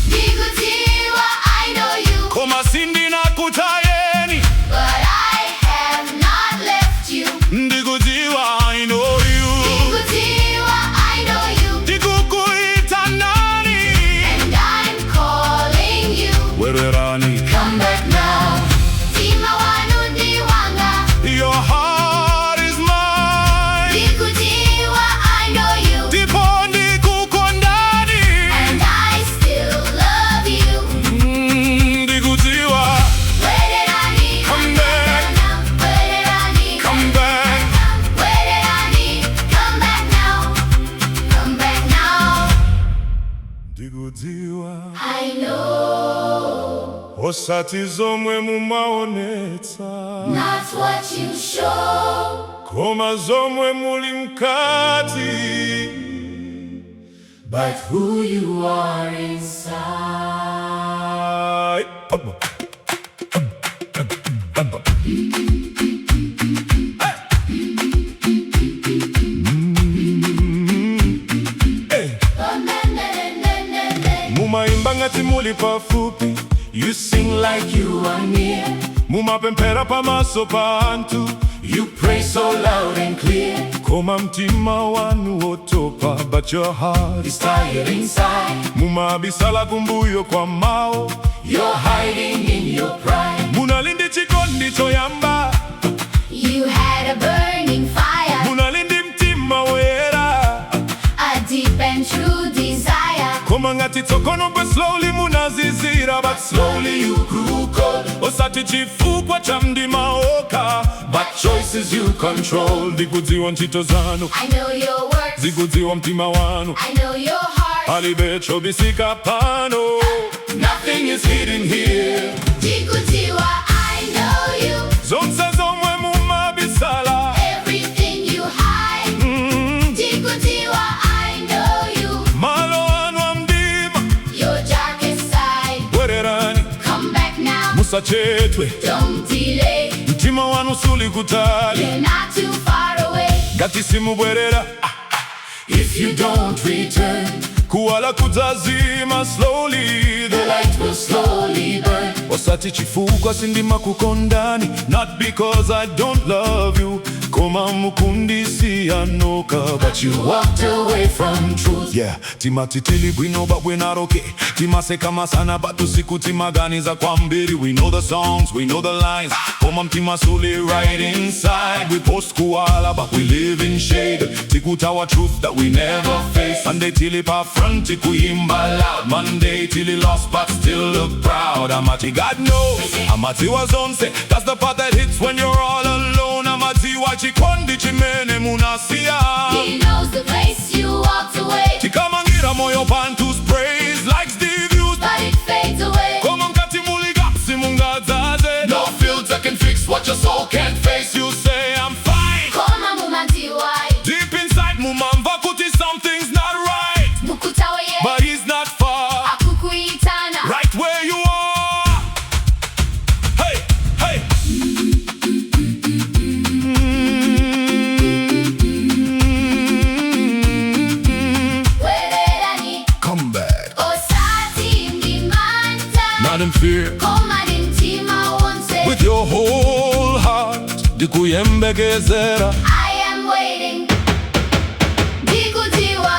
Ndikudziwa, I know you. Koma sindinakutayeni. But I have not left you. Ndikudziwa, I know you. Ndikudziwa, I know you. Ndikudziwa. I know. Osati zomwe mumaonetsa, Not what you show, koma zomwe muli mkati. But who you are inside. Ai, pam, pam, pam, pam, pam. Hey. Mumaimba ngati muli pafupi. You sing Like you are near. Mumapemphera pamaso pa anthu. You pray so loud and clear. Koma mtima wanu wotopa, but your heart Is tired inside. Mumabisala kumbuyo kwa mawu. You're hiding in your pride. Munali ndi chikondi choyamba. You had a burning fire, Munali ndi mtima woyera. A deep and true desire. Koma ngati tsokono but slowly munazizira, but slowly you grew cold. Osati chifukwa cha mdima okha, But choices you control. Ndikudziwa ntchito zanu. I know your works. Ndikudziwa mtima wanu. I know your heart. Palibe chobisika pano. Nothing is hidden here. Ndikudziwa, I know you. Zonse zomwe mumabisala. Everything you hide. Ndikudziwa, I know you. Malo anu a mdima. Your darkest side. Bwererani. Come back now. Musachedwe. Don't delay. Mtima wanu suli kutali. You're not too far away. Ngati simubwerera, If you don't return, kuwala kudzazima slowly. the light will slowly burn. Osati chifukwa sindimakukondani, not because I don't love you, koma mukundisiya nokha, but you Walked away from truth. Yeah, timati tili bwino but we're not okay. Timaseka masana but usiku timaganiza kwambiri. We know the songs, we know the lines, koma mtima suli right inside. We post kuwala but we live in shade. Tikuthawa truth that we never face. Sunday tili pa front tikuimba loud, Monday tili lost but still look proud. Amati God knows, amadziwa zonse. That's the part that hits when you're all alone. Amadziwa chikondi chimene munasiya. He knows the place you walked away, Tikamangira moyo pa anthu's praise, likes the views, but it fades away. koma mkati muli gaps simungadzaze. No filter can fix what your soul can't face. You say I'm fine, Koma mumadziwa, deep inside mumamva kuti something's not right, mukuthawa iye, but he's not far, akukuitana. right where you are. Hey, hey. Bwererani, Come back. osati ndi mantha, Not in fear, koma ndi mtima wonse. with your whole heart ndikuyembekezera. I am waiting. Ndikudziwa,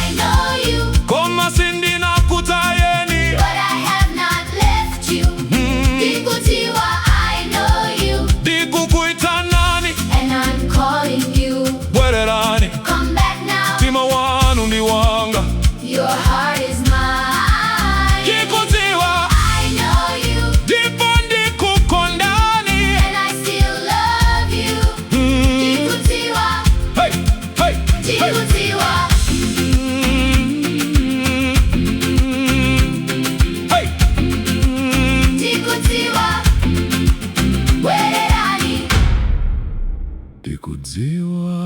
I know you, Koma sindinakutayeni. But I have not left you. Ndikudziwa, I know you, Ndikukuitanani. And I'm calling you. Bwererani. Come back now. Mtima wanu ndi wanga. Your heart is mine. Ndikudziwa. I know you, Ndipo ndikukondani. And I still love you. Ndikudziwa, Hey, hey, hey. Ndikudziwa. Hey. Ndikudziwa, bwererani. Ndikudziwa.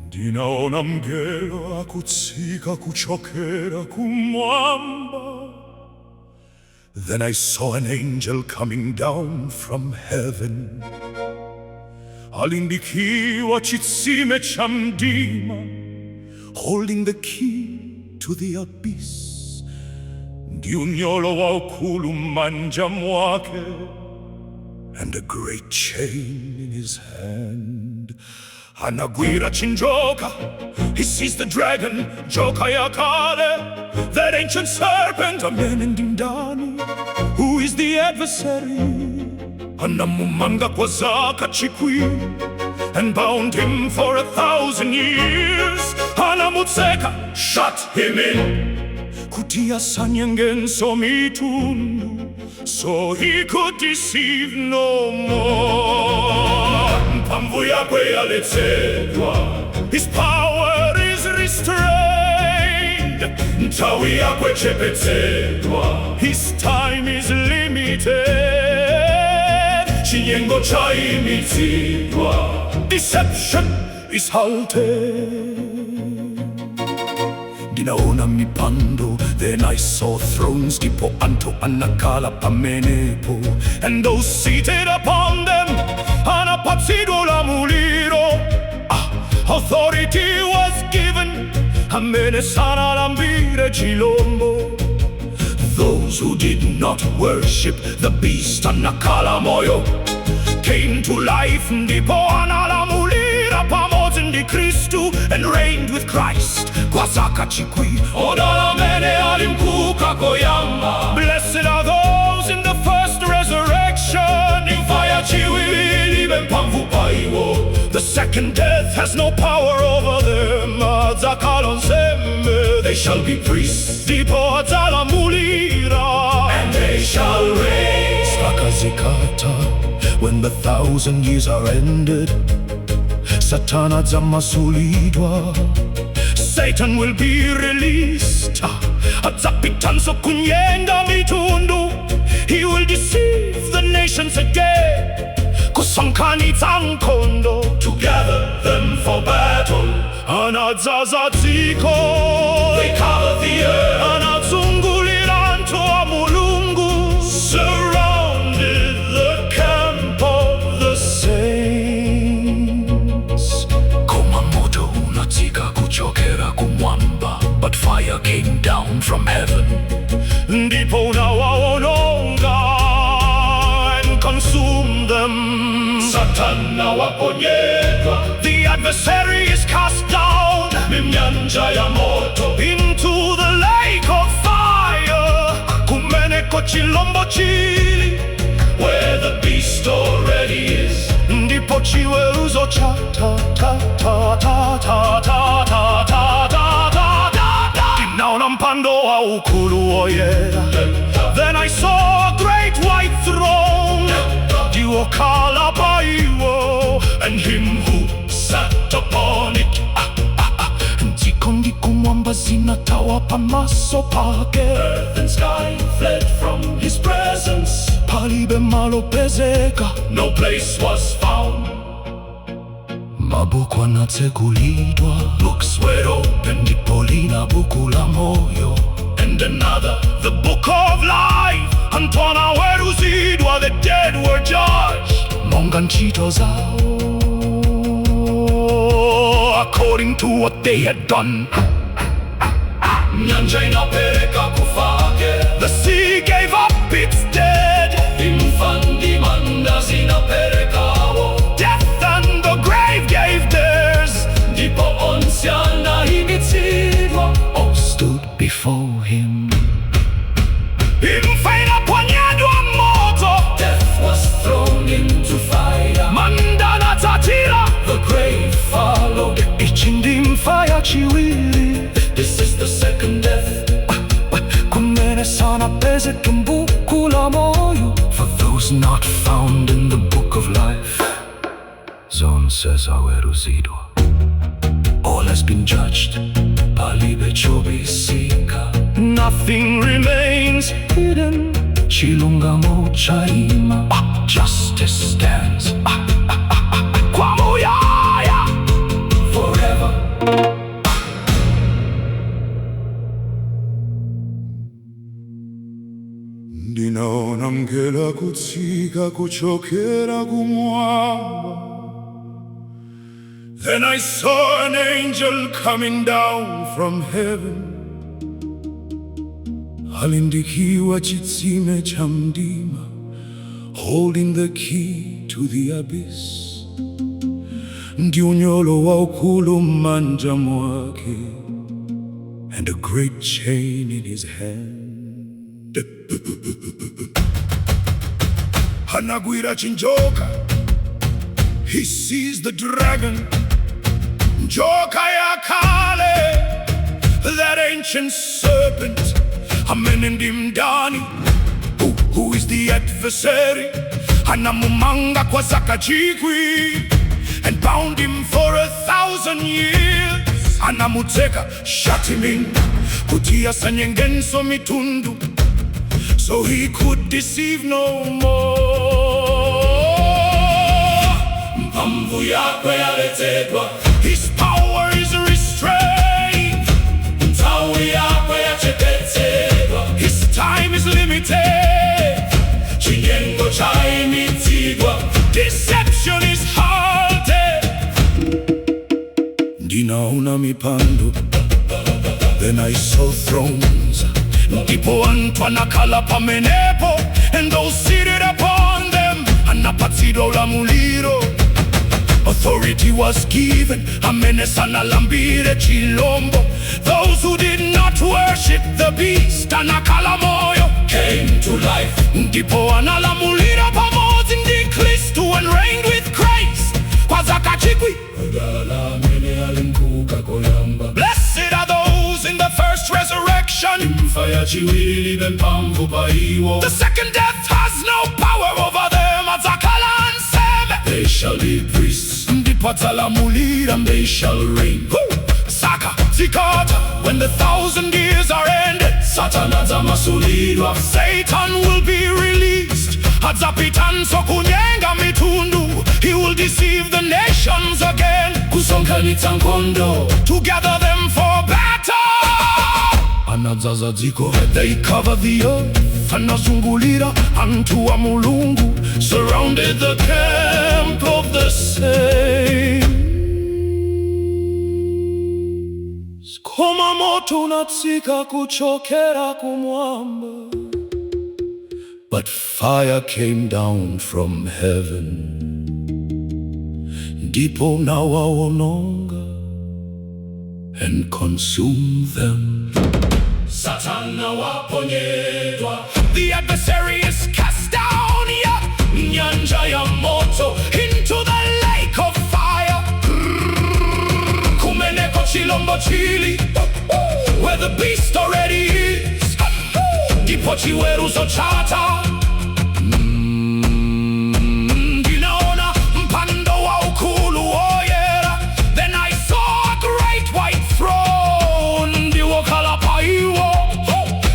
Ndinaona mngelo akutsika kuchokera kumwamba. Then I saw an angel coming down from heaven. Ali ndi kiyi wa chitsime cha mdima, holding the key to the abyss. Ndi unyolo waukulu m'manja mwake, and a great chain in his hand. Anagwira chinjoka, he seized the dragon, njoka yakale, that ancient serpent, amene ndi mdani, who is the adversary. Anamumanga kwa zaka chikwi, and bound him for 1,000 years. Anamutseka, shut him in, kuti asanyengenso mitundu, so he could deceive no more. Mphamvu yake yaletsedwa. His power is restrained. Nthawi yake yachepetsedwa. His time is limited. Chinyengo chaimitsidwa. Deception is halted. Ndinaona mipando. Then I saw thrones, ndipo anthu anakhala pamenepo. And those seated upon them anapatsidwa ulamuliro. Ah, authority was given, amene sanalambire chilombo, those who did not worship the beast, anakhala moyo, came to life, ndipo analamulira pamodzi ndi Khristu, and reigned with Christ kwa zaka chikwi. Odala amene ali mkuuka koyamba. Blessed are those in the first resurrection. Imfa yachiwiri ilibe mphamvu pa iwo. The second death has no power over them. Adzakhala ansembe. They shall be priests, ndipo adzalamulira. And they shall reign. Zaka zikatha, when the 1,000 years are ended, Satana adzamasulidwa. Satan will be released. Adzapitanso kunyenga mitundu. He will deceive the nations again. Kusonkhanitsa nkhondo. To gather them for battle. Anadzaza dziko. They cover the earth. Anazungulira anthu a Mulungu. Surrounded the camp of the saints. Koma moto unatsika kuchokera kumwamba. But fire came down from heaven, ndipo unawaononga, and consumed them. Satana waponyedwa. The adversary is cast down m'nyanja ya moto, into the lake of fire, kumeneko chilombo chili, where the beast already is. Ndipo chiweruzo chatha ta ta ta ta ta ta ta ta ta ta ta. Ndinaona mpando waukulu woyera. Then I saw a great white throne, ndi wokhala pa iwo, and him who sat upon it. Ah, ah, ah. Dziko ndi kumwamba zinathawa pamaso pake. Earth and sky fled from his presence. Palibe malo opezeka. No place was found. Mabuku anatsekulidwa. Books were opened. Ndipo lina, buku la moyo. And another, the book of life. Anthu anaweruzidwa. The dead were judged monga ntchito zawo, according to what they had done. Nyanja inapereka akufa ake. The sea gave up its dead. Imfa ndi manda zinapereka awo. Death and the grave gave theirs. Ndipo onse anaimitsidwa. All stood before him. Imfa inaponyedwa m'moto. Death was thrown into fire. Manda anatsatira. The grave followed. Ichi ndi imfa yachiwiri. This is the second death. Kumene sanapezeke m'buku la moyo. For those not found in the book of life. Zonse zaweruzidwa. All has been judged. Palibe chobisika. Nothing remains hidden. Chilungamo chaima. Ah, justice stands. Ah, ah, ah, ah. Kwamuyaya. Forever. Ndinaona mngelo akutsika kuchokera kumwamba. Then I saw an angel coming down from heaven. Ali ndi kiyi wa chitsime cha mdima, holding the key to the abyss. Ndi unyolo waukulu m'manja mwake, and a great chain in his hand. Anagwira chinjoka. He seized the dragon. Njoka yakale, that ancient serpent, amene ndi mdani, who is the adversary. Anamumanga kwa zaka chikwi. And bound him for 1,000 years. Anamutseka, shut him in, kuti asanyengenso mitundu, so he could deceive no more. Mphamvu yake yaletsedwa. His power is restrained. Nthawi yake yachepetsedwa. His time is limited. Chinyengo chaimitsidwa. Deception is halted. Ndinaona mipando. Then I saw thrones. Ndipo anthu anakhala pamenepo. And those seated upon them anapatsidwa ulamuliro. Authority was given. Amene sanalambire chilombo, those who did not worship the beast, anakhala moyo, came to life. Ndipo analamulira pamodzi ndi Khristu, and reigned with Christ kwa zaka chikwi. Blessed are those in the first resurrection. The second death has no power over them. Adzakhala ansembe. They shall be priests. Ndipo adzalamulira. They shall reign. Woo! Zaka zikatha. When the 1,000 years are ended, Satan adzamasulidwa. Satan will be released. Adzapitanso kunyenga mitundu. He will deceive the nations again. Kusonkhanitsa nkhondo. To gather them for battle. Anadzaza dziko. They cover the earth. Anazungulira anthu a Mulungu. Surrounded the camp of the saints. Koma moto unatsika kuchokera kumwamba. But fire came down from heaven. Ndipo unawawononga, and consumed them. Satana waponyedwa. The adversary is cast down, yeah. Nyanja ya moto, into the lake of fire. Kumeneko chilombo chili, where the beast already is. Ndipo chiweruzo chatha. Ndinaona mpando waukulu woyera. Then I saw a great white throne, ndi wokhala pa iwo,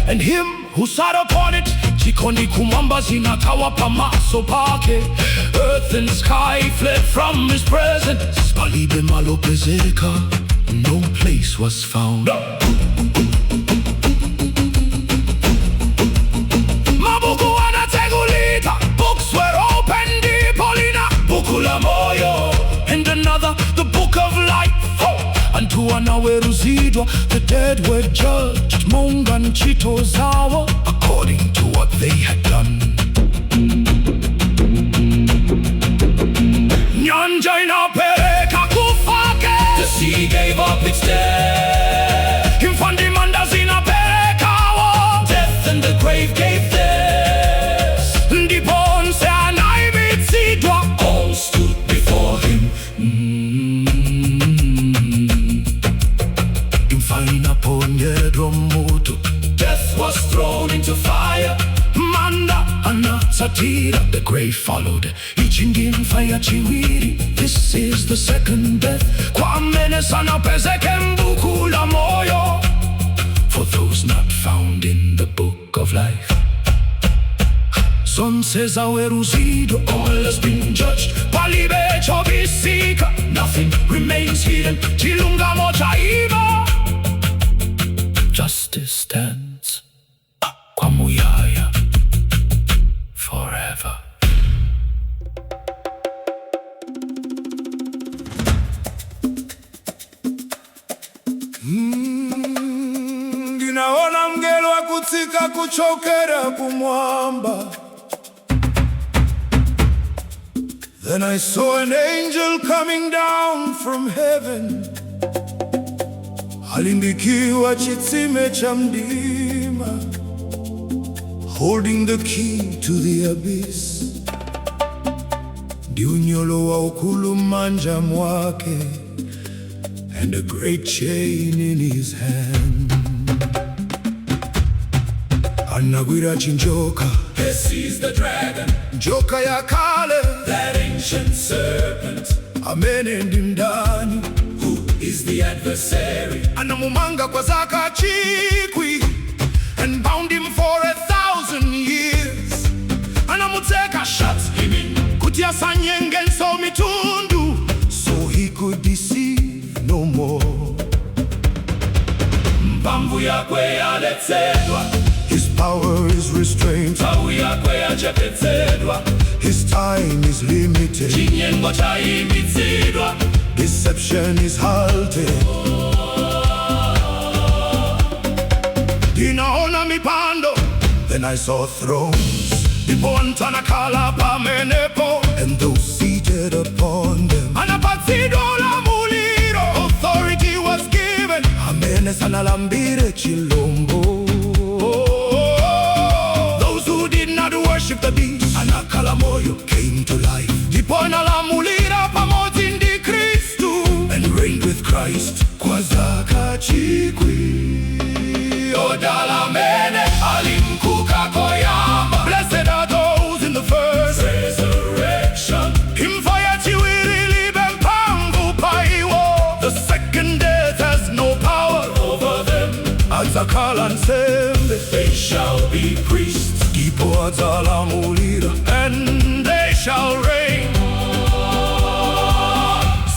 and him who sat upon it. Dziko ndi kumwamba zinathawa pamaso pake. Earth and sky fled from his presence. Palibe malo opezeka. No place was found. Mabuku anatsegulidwa. Books were opened. Ndipo lina buku la moyo, and another, the book of life. Anthu anaweruzidwa. The dead were judged monga ntchito zawo, according to what they had done. Nyanja inapereka akufa ake. The sea gave up its dead. Imfa ndi manda zinapereka awo. Death and the grave gave theirs. Ndipo onse anaimitsidwa. All stood before him. Imfa inaponyedwa m'moto. Death was thrown into fire. Manda anatsatira. The grave followed. Ichi ndi imfa yachiwiri. This is the second death. Kwa amene sanapezeke m'buku la moyo. For those not found in the book of life. Zonse zaweruzidwa. All has been judged. Palibe chobisika. Nothing remains hidden. Chilungamo chaima. Justice stands. Kwamuyaya. Forever. Ndinaona mngelo akutsika kuchokera kumwamba. Then I saw an angel coming down from heaven, ali ndi kiyi wa chitsime cha mdima, holding the key to the abyss, ndi unyolo waukulu m'manja mwake, and a great chain in his hand. Anagwira chinjoka, He seized the dragon, njoka ya kale, that ancient serpent. Amene ndi mdani. Who is the adversary? Anamumanga kwa zaka chikwi. And bound him for 1,000 years. Anamutseka, Shut him in. Kuti asanyengenso mitundu, so he could deceive no more. Mphamvu yakwe yaletsedwa. His power is restrained. Nthawi yakwe yachepetsedwa. His time is limited. Chinyengo chayimitsidwa. Deception is halted. Ndinaona mipando. Then I saw thrones. Ndipo anthu anakhala pamenepo. And those seated upon them. Anapatsidwa ulamuliro. Authority was given. Amene sanalambire chilombo. Those who did not worship the beast. Anakhala moyo, came to life. Ndipo analamulira pamodzi ndi Khristu. And reigned with Christ kwa zaka chikwi. Odala amene ali mkuuka koyamba. Blessed are those in the first Resurrection. Imfa yachiwiri ilibe mphamvu pa iwo. The second death has no power Over them. Adzakhala ansembe. They shall be priests. Ndipo adzalamulira. And they shall reign.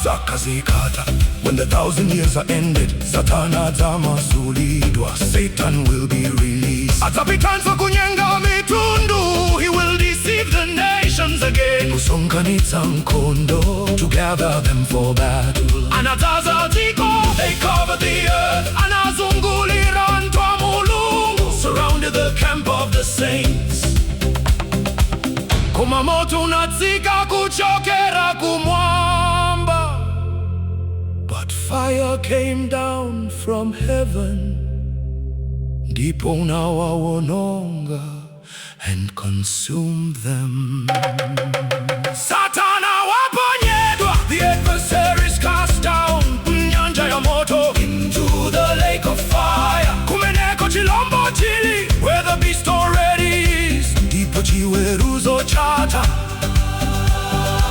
Zaka zikatha. When the 1,000 years are ended, Satana adzamasulidwa. Satan will be released. Adzapitanso kunyenga mitundu. He will deceive the nations again. Kusonkhanitsa nkhondo. To gather them for battle. Anadzaza dziko. They covered the earth. Anazungulira anthu a Mulungu. Surrounded the camp of the saints. Koma moto unatsika kuchokera kumwamba. But fire came down from heaven. Ndipo unawawononga, and consumed them. Satana waponyedwa. The adversary is cast down. Nyanja ya moto. Into the lake of fire. Kumeneko chilombo chili. Where the beast already is. Ndipo chiweruzo chatha.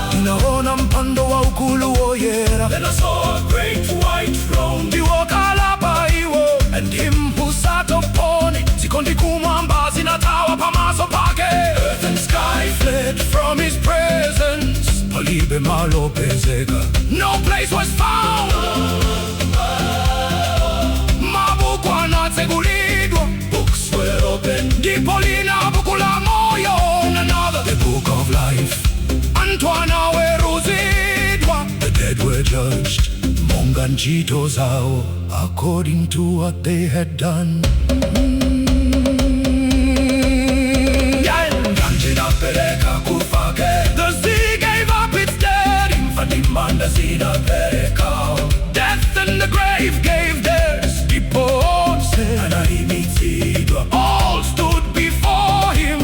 Ndinaona mpando waukulu woyera. Then I saw a great white throne. Ndi wokhala pa iwo. And him who sat upon it. Dziko ndi kumwamba zinathawa pamaso pake. Earth and sky fled from his presence. Palibe malo opezeka. No place was found. Mabuku anatsegulidwa. Books were opened. Ndipo lina buku la moyo. Another, the book of life. Anthu anaweruzidwa. The dead were judged. Monga ntchito zawo. According to what they had done. Nyanja inapereka akufa ake. The sea gave up its dead. Imfa ndi manda zinapereka. Death and the grave gave theirs. Ndipo onse anaimitsidwa. All stood before him.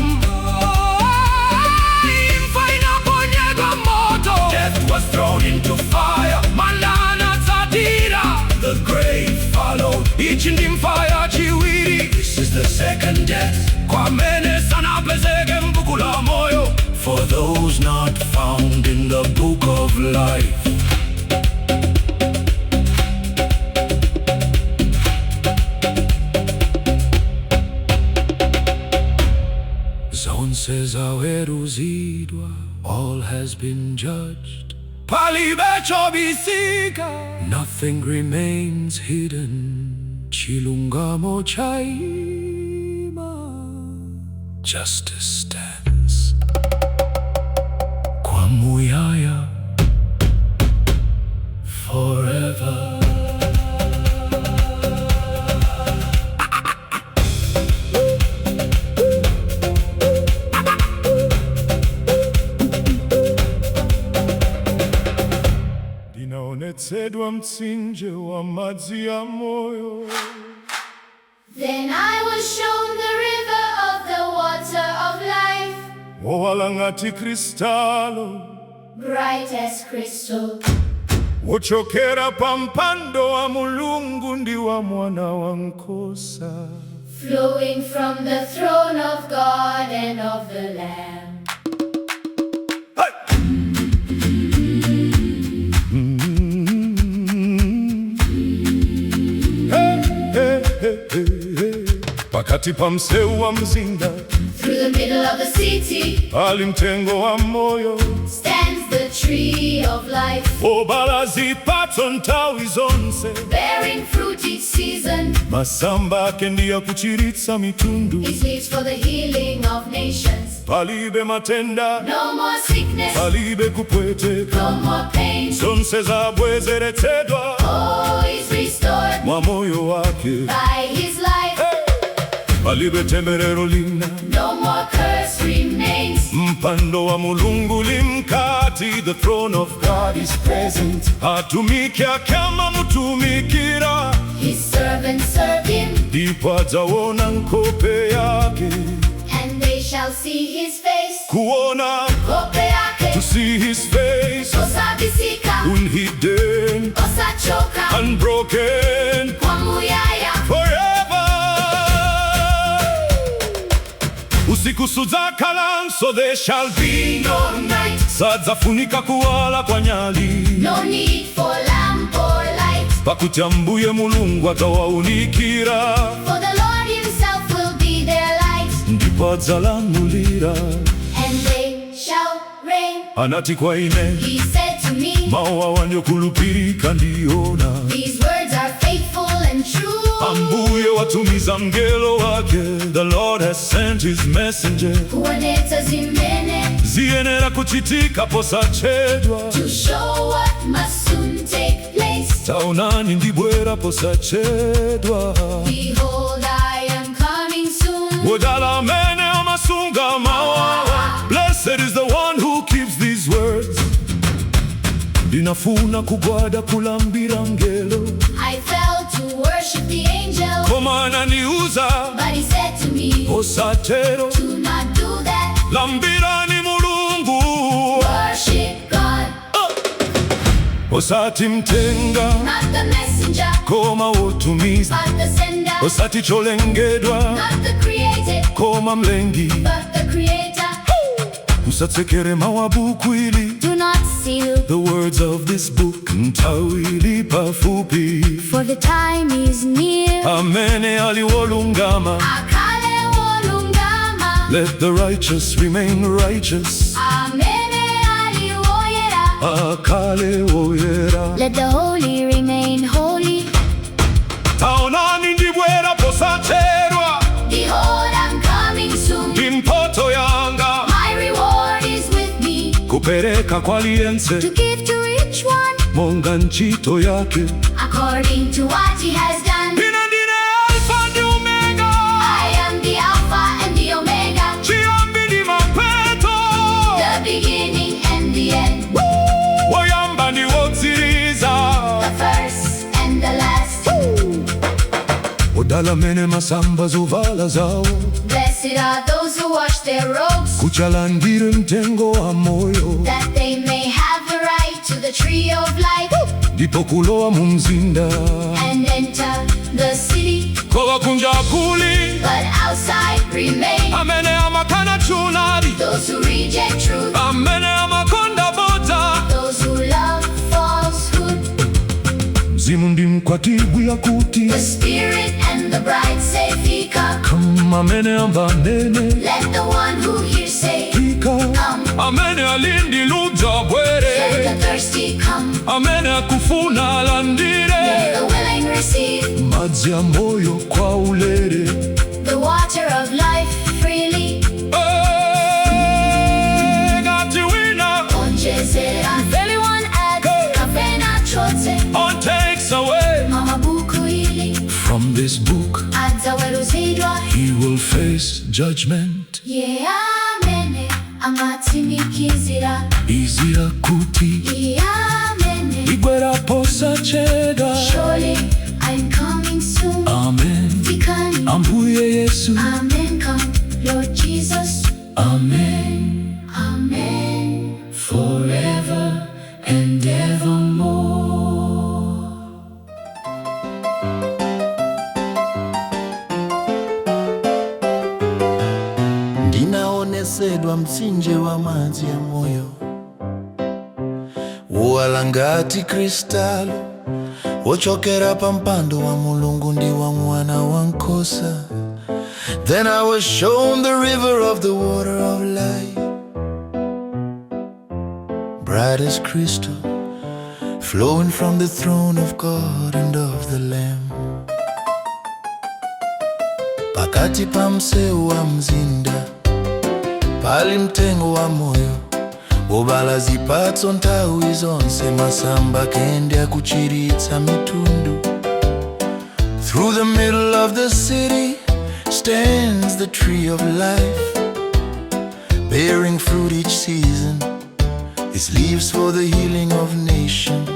Imfa inaponyedwa m'moto. Death was thrown into fire. Manda anatsatira. The grave followed. Ichi ndi imfa yachiwiri. This is the second death. Kwa amene sanapezeke m'buku la moyo. For those not found in the book of life. Zonse zaweruzidwa. All has been judged. Palibe chobisika. Nothing remains hidden. Chilungamo chaima. Justice stands. Kwamuyaya. Forever. Ndinaonetsedwa mtsinje wa madzi ya moyo. Then I was shown the river of the water of life, Wowala ngati kristalo. Bright as crystal, Wochokera pa mpando wa Mulungu ndi wa mwana wa nkhosa. Flowing from the throne of God and of the Lamb. Hey! Pakati pa mseu wa mzinda Through the middle of the city pali mtengo wa moyo stands the tree of life, obala zipatso nthawi zonse bearing fruit each season. Masamba ake ndiye kuchiritsa mitundu. Its leaves for the healing of nations. Palibe matenda. No more sickness, Palibe kupweteka. No more pain. Zonse zabwezeretsedwa Oh, is restored mwa moyo wake. By his life. Palibe temberero lina. No more curse remains. Mpando wa Mulungu uli mkati. The throne of God is present. Atumiki ake amamutumikira. His servants serve him, Ndipo adzaona nkhope yake. And they shall see his face. Kuona. Nkhope yake. To see his face. Osabisika, Unhidden. Osachoka, Unbroken. Kwamuyaya. Forever. Usiku sudzakhalanso, there shall be No night, sadzafunika kuwala kwa nyali, no need for lamp or light. Pakuti Ambuye Mulungu adzawaunikira. For the Lord himself will be their light, Ndipo adzalamulira. And they shall reign. Anati kwa ine, He said to me, mawu awa ndiokhulupirika ndi oona. These words are faithful and true. Ambuye watumiza mngelo wake. The Lord has sent his messenger. Kuonetsa zimene Ziyenera kuchitika posachedwa. To show what must soon take place. Taonani ndibwera posachedwa. Behold, I am coming soon. Wodala amene amasunga mawu awa. Blessed is the one who keeps these words. Ndinafuna kugwada kulambira mngelo, I fell to worship the angel, koma ananiuza, but he said to me, osatero. Do not do that. Lambirani Mulungu. Worship God, Osati mthenga, not the messenger, koma wotumiza. But the sender, Osati cholengedwa, not the created, koma mlengi. But the creator. Usatsekere mawu a buku ili. Do not seal, The words of this book, nthawi ili pafupi. For the time is near. Amene ali wolungama, Akhale wolungama, let the righteous remain righteous. Amene ali woyera. Akhale woyera. Let the holy remain holy. Taonani ndibwera posachedwa. Behold, I'm coming soon. Ndi mphoto yanga. My reward is with me Kupereka kwa aliyense to give to each one monga ntchito yake. According to what he has done. Ine ndine Alpha ndi Omega. I am the Alpha and the Omega, Chiyambi ndi mapeto. The beginning and the end, Woyamba ndi wotsiriza. The first and the last. Odala amene amasamba zovala zawo. Blessed are those who wash their robes, Kuti alandire mtengo wa moyo. That they may have the right to the tree of life Ndipo kulowa mu mzinda. And enter the city. Koma kunja kuli But outside remain amene amakana choonadi, those who reject truth, amene amakonda bodza. Those who love falsehood. Mzimu ndi mkwatibwi akuti, The Spirit and the bride say, Fika. Come. Amene amva anene, Let the one who hears say, Fika. Come. Amene ali ndi ludzu abwere. Let the thirsty come. Amene akufuna alandire Let the willing receive madzi a moyo kwa ulere. The water of life freely. Eh, ngati wina Onjezera. If anyone adds, kapena achotse or takes away mu buku ili, from this book, adzaweruzidwa. He will face judgment. Iye amene amatsimikizira, Izi akuti, iye amene ndibwera posachedwa. Surely I'm coming soon. Amen. Fikani. Ambuye Yesu. Amen. Come, Lord Jesus. Amen. Amen. Forever and evermore. Ndinaonesedwa mtsinje wa madzi ya moyo, wowala ngati kristalo, wochokera pa mpando wa Mulungu ndi wa mwana wa nkhosa. Then I was shown the river of the water of life, bright as crystal, flowing from the throne of God and of the Lamb. Pakati pa msewu wa mzinda pali mtengo wa moyo wobala zipatso nthawi zonse, masamba ake ndi akuchiritsa mitundu. Through the middle of the city stands the tree of life, bearing fruit each season, its leaves for the healing of nations.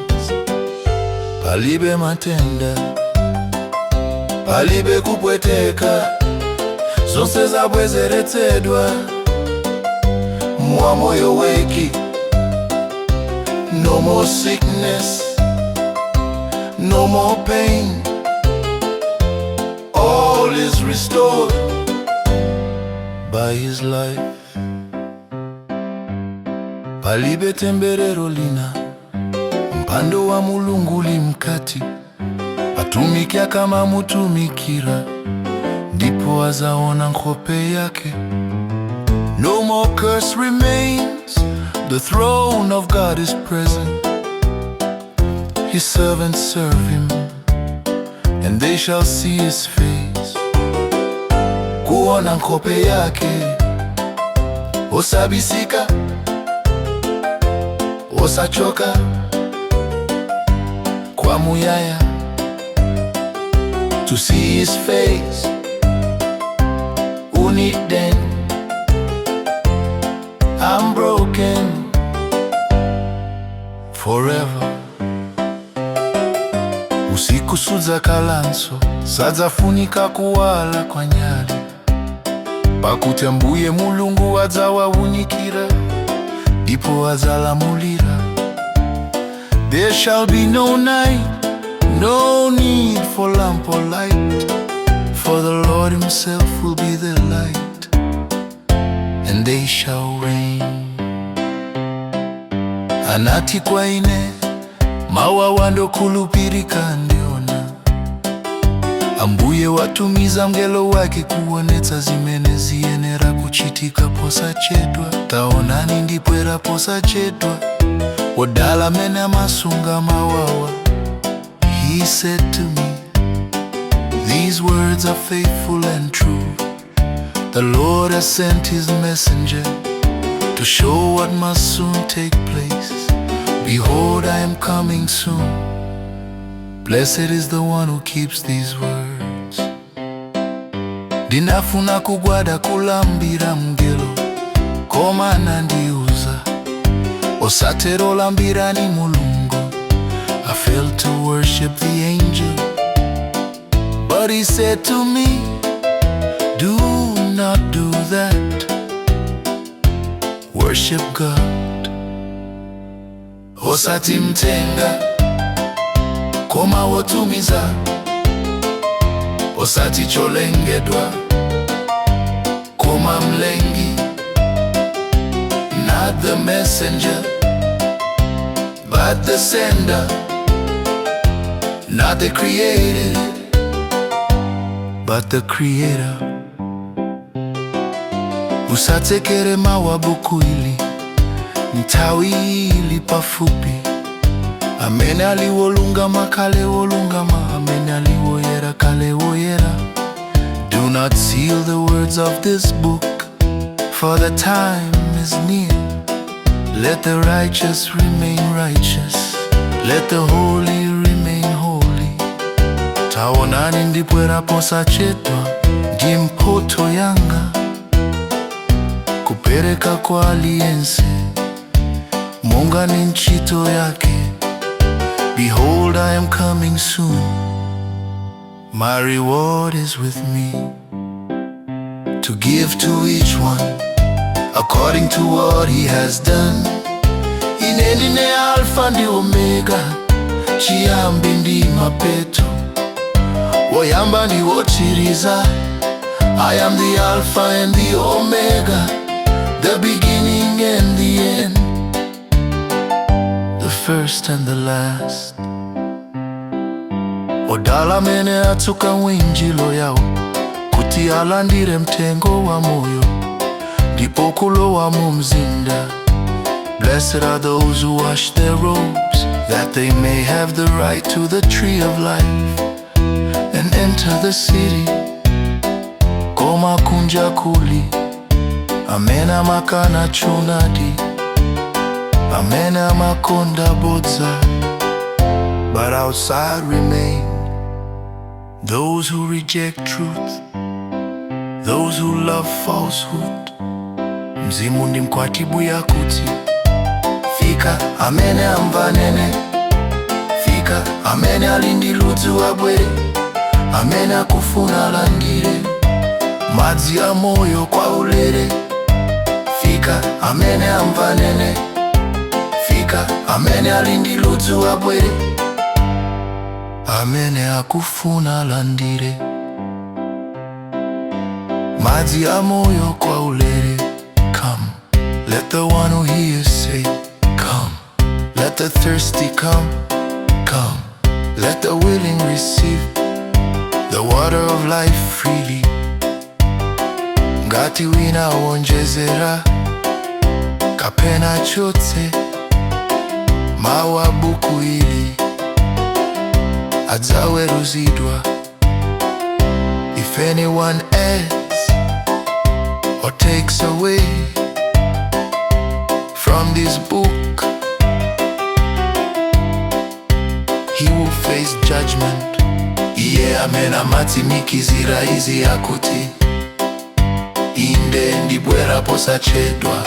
Palibe matenda, palibe kupweteka, zonse zabwezeretsedwa mwa moyo wake. No more sickness, no more pain, all is restored by his life. Palibe temberero lina, mpando wa Mulungu uli mkati, atumiki akamamutumikira ndipo azaona nkhope yake. No more curse remains, the throne of God is present. His servants serve him, and they shall see his face. Kuona nkhope yake, osabisika, osachoka, kwa muyaya. To see his face, unhidden, unbroken, forever. Usiku sudzakhalanso, sadzafunika kuwala kwa nyali, pakuti Ambuye Mulungu adzawaunikira ndipo adzalamulira. There shall be no night, no need for lamp or light, for the Lord himself will be their light, and they shall reign. Anati kwa ine, mawu awa ndokhulupirika ndi oona. Ambuye watumiza mngelo wake kuonetsa zimene ziyenera kuchitika posachedwa. Taonani, ndibwera posachedwa. Wodala amene amasunga mawu awa. He said to me, "These words are faithful and true. The Lord has sent his messenger to show what must soon take place. Behold, I am coming soon. Blessed is the one who keeps these words." Ndinafuna kugwada kulambira mngelo, koma anandiuza, "Osatero, lambirani Mulungu." I fell to worship the angel, but he said to me, "Do not do that. Worship God." Osati mthenga, koma wotumiza. Osati cholengedwa, koma mlengi. Not the messenger, but the sender. Not the created, but the creator. Usatsekere mawu a buku ili, nthawi ili pafupi. Amene ali wolungama akhale wolungama, amene ali woyera akhale woyera. Do not seal the words of this book, for the time is near. Let the righteous remain righteous, let the holy remain holy. Taonani, ndibwera posachedwa ndi mphotho yanga, kupereka kwa aliyense monga ni ntchito yake. Behold, I am coming soon. My reward is with me, to give to each one according to what he has done. Ine ndine Alpha ndi Omega, chiyambi ndi mapeto, woyamba ndi wotsiriza. I am the Alpha and the Omega, the beginning and the end, the first and the last. Odala amene atsuka mwinjiro yawo, kuti Kuti alandire mtengo wa moyo ndipo kulowa mu mzinda. Blessed are those who wash their robes, that they may have the right to the tree of life and enter the city. Koma kunja kuli amene amakana choonadi, amene amakonda bodza. But outside remain those who reject truth, those who love falsehood. Mzimu ndi mkwatibwi akuti, fika. Amene amva anene, fika. Amene ali ndi ludzu abwere, amene akufuna alandire madzi a moyo kwa ulere. Fika. Amene amva anene, fika. Amene ali ndi ludzu abwere, amene akufuna alandire madzi a moyo kwa ulere. Come, let the one who hears say, come. Let the thirsty come, come. Let the willing receive the water of life freely. Ngati wina wonjezera kapena achotse mawu a buku ili, adzaweruzidwa. If anyone adds or takes away from this book, he will face judgment. Iye amene amatsimikizira izi akuti, inde, ndibwera posachedwa.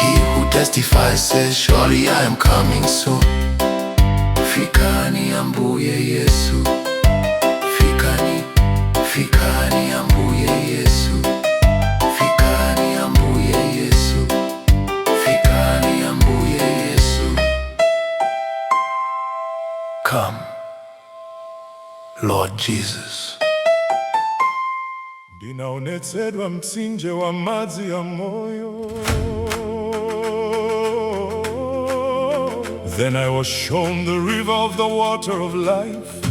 He who testifies says, surely I am coming soon. Fikani, Ambuye Yesu. Fikani, fikani, Ambuye Yesu. Fikani, Ambuye Yesu. Fikani, Ambuye Yesu. Come, Lord Jesus. Ndinaonetsedwa mtsinje wa madzi ya moyo. Then I was shown the river of the water of life,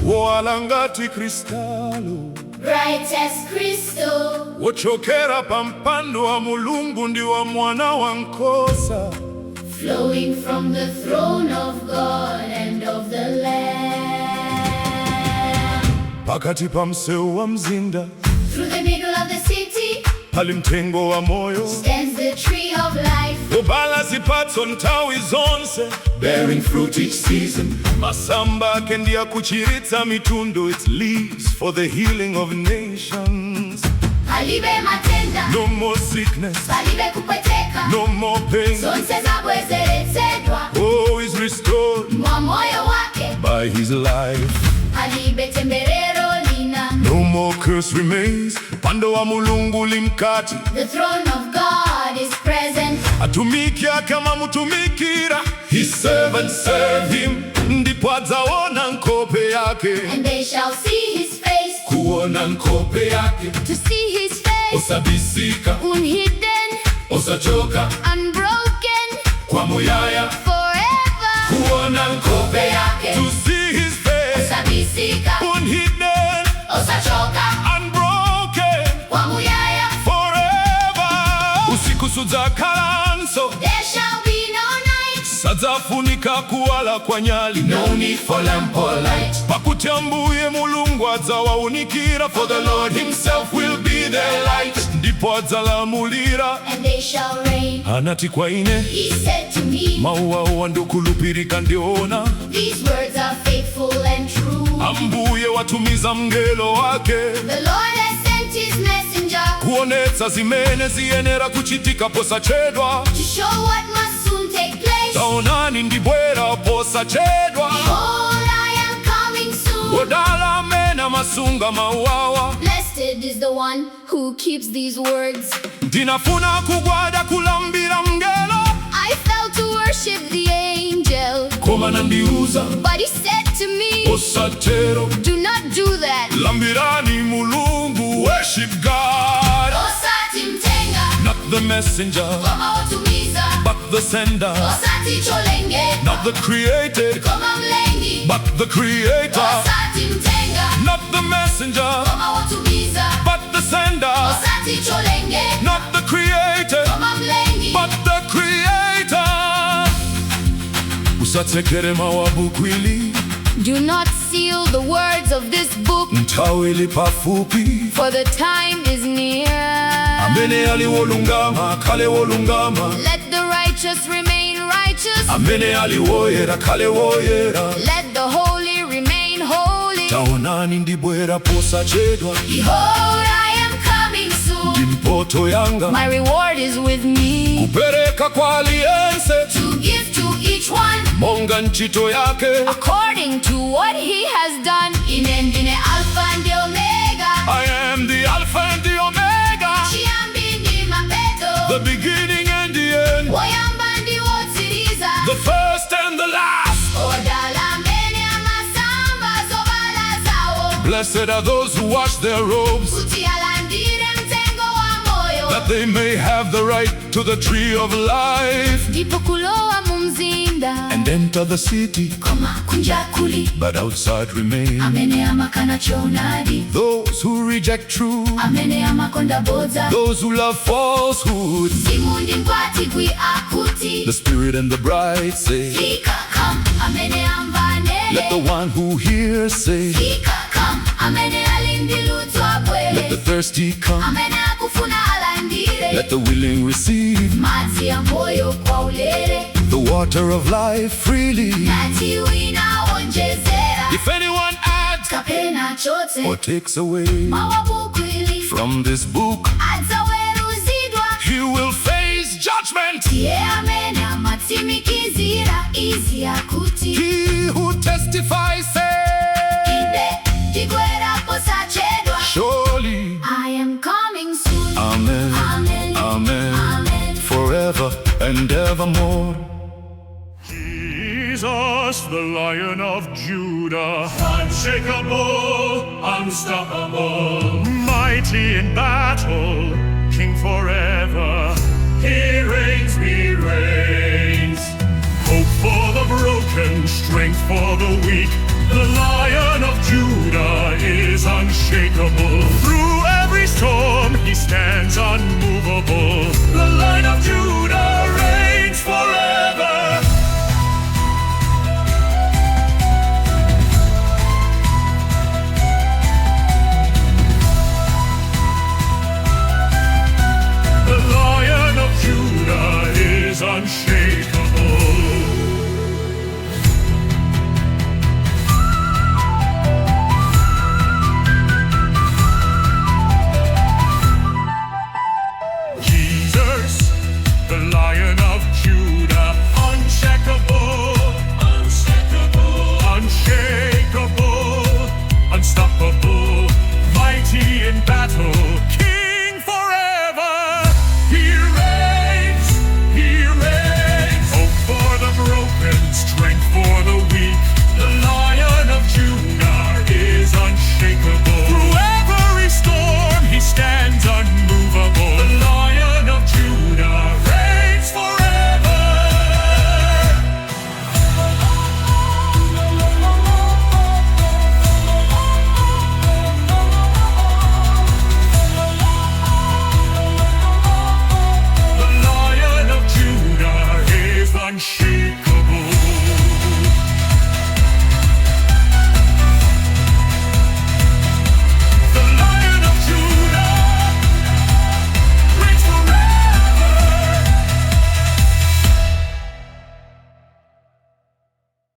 wowala ngati kristalo, Bright as crystal, wochokera pa mpando wa Mulungu ndi wa mwana wa nkhosa, flowing from the throne of God and of the Lamb. Pakati pa msewu wa mzinda, Through the middle of the city pali mtengo wa moyo, stands the tree of life, wobala zipatso nthawi zonse, bearing fruit each season. Masamba ake ndi akuchiritsa mitundu, its leaves for the healing of nations. Palibe matenda, No more sickness, palibe kupweteka, no more pain. Zonse zabwezeretsedwa Oh, is restored mwa moyo wake, by his life. Palibe temberero lina. No more curse remains. Mpando wa Mulungu uli mkati. The throne of God is present. Atumiki ake amamutumikira. His servants serve him. Ndipo adzaona nkhope yake. And they shall see his face. Kuona nkhope yake. To see his face, Osabisika, unhidden, osachoka, unbroken, kwa muyaya. Forever. Kuona nkhope yake. To see his face, Osabisika, unhidden, osachoka, unbroken, kwa muyaya. Forever. Usiku sudzakhalanso. There shall be no night. Sadzafunika kuwala kwa nyali. No need for lamp or light. Pakuti Ambuye Mulungu adzawaunikira, for the Lord himself will be their light. Ndipo adzalamulira. And they shall reign. Anati kwa ine, He said to me, mawu awa ndi okhulupirika ndi oona. these words are faithful and true. Ambuye watumiza mngelo wake The Lord has sent his messenger kuonetsa zimene ziyenera kuchitika posachedwa. To show what must soon take place. Taonani, ndibwera posachedwa. Behold, I am coming soon. Wodala amene amasunga mawu awa. Blessed is the one who keeps these words. Ndinafuna kugwada kulambira mngelo, I fell to worship the angel, koma anandiuza, but he said to me, osatero. do not do that. Lambirani Mulungu, worship God. Osati mthenga, Not the messenger, koma wotumiza. But the sender. Osati cholengedwa, Not the created, koma mlengi. But the creator. Osati mthenga, Uthenga. Not the messenger, Koma wotumiza. But the sender. Osati cholengedwa. Not the created, Koma mlengi. But the creator. Usatsekere mawu a buku ili. Do not seal the words of this book, Nthawi ili pafupi. For the time is near. Amene ali wolungama akhale wolungama. Let the righteous remain righteous. Amene ali woyera akhale woyera. Let the holy remain holy. Taonani ndibwera posachedwa. Behold, I am coming soon. Ndi mphotho yanga. My reward is with me Kupereka kwa aliyense. To give to each one Monga ntchito yake. According to what he has done. Ine ndine Alpha and the Omega. I am the Alpha and the Omega, Chiyambi ndi mapeto. The beginning and the end, Woyamba ndi wotsiriza. The first and the last. Odala amene amasamba zovala zawo. Blessed are those who wash their robes, Kuti alandire mtengo wa moyo. That they may have the right to the tree of life Ndipo kulowa mu mzinda. And enter the city. Koma kunja kuli But outside remain amene amakana choonadi. Those who reject truth, Amene amakonda bodza. Those who love falsehood. Mzimu ndi mkwatibwi akuti. The Spirit and the bride say, Fika, come. Amene amva anene. Let the one who hears say, Fika, come. Amene ali ndi ludzu abwere. Let the thirsty come, Amene akufuna alandire. Let the willing receive Madzi a moyo kwa ulere. The water of life freely. Ngati wina wonjezera. If anyone adds Kapena achotse. Or takes away Mawu a buku ili. From this book, Adzaweruzidwa. He will face judgment. Iye amene amatsimikizira izi akuti. He who testifies say, Inde ndibwera posachedwa. Surely, I am coming soon. Amen, Amen. Amen, Amen. Forever and evermore. Jesus, the Lion of Judah, unshakable, unstoppable, mighty in battle, King forever. He reigns, he reigns. Hope for the broken, strength for the weak. The Lion of Judah is unshakable. Through every storm, he stands unmovable. The Lion of Judah.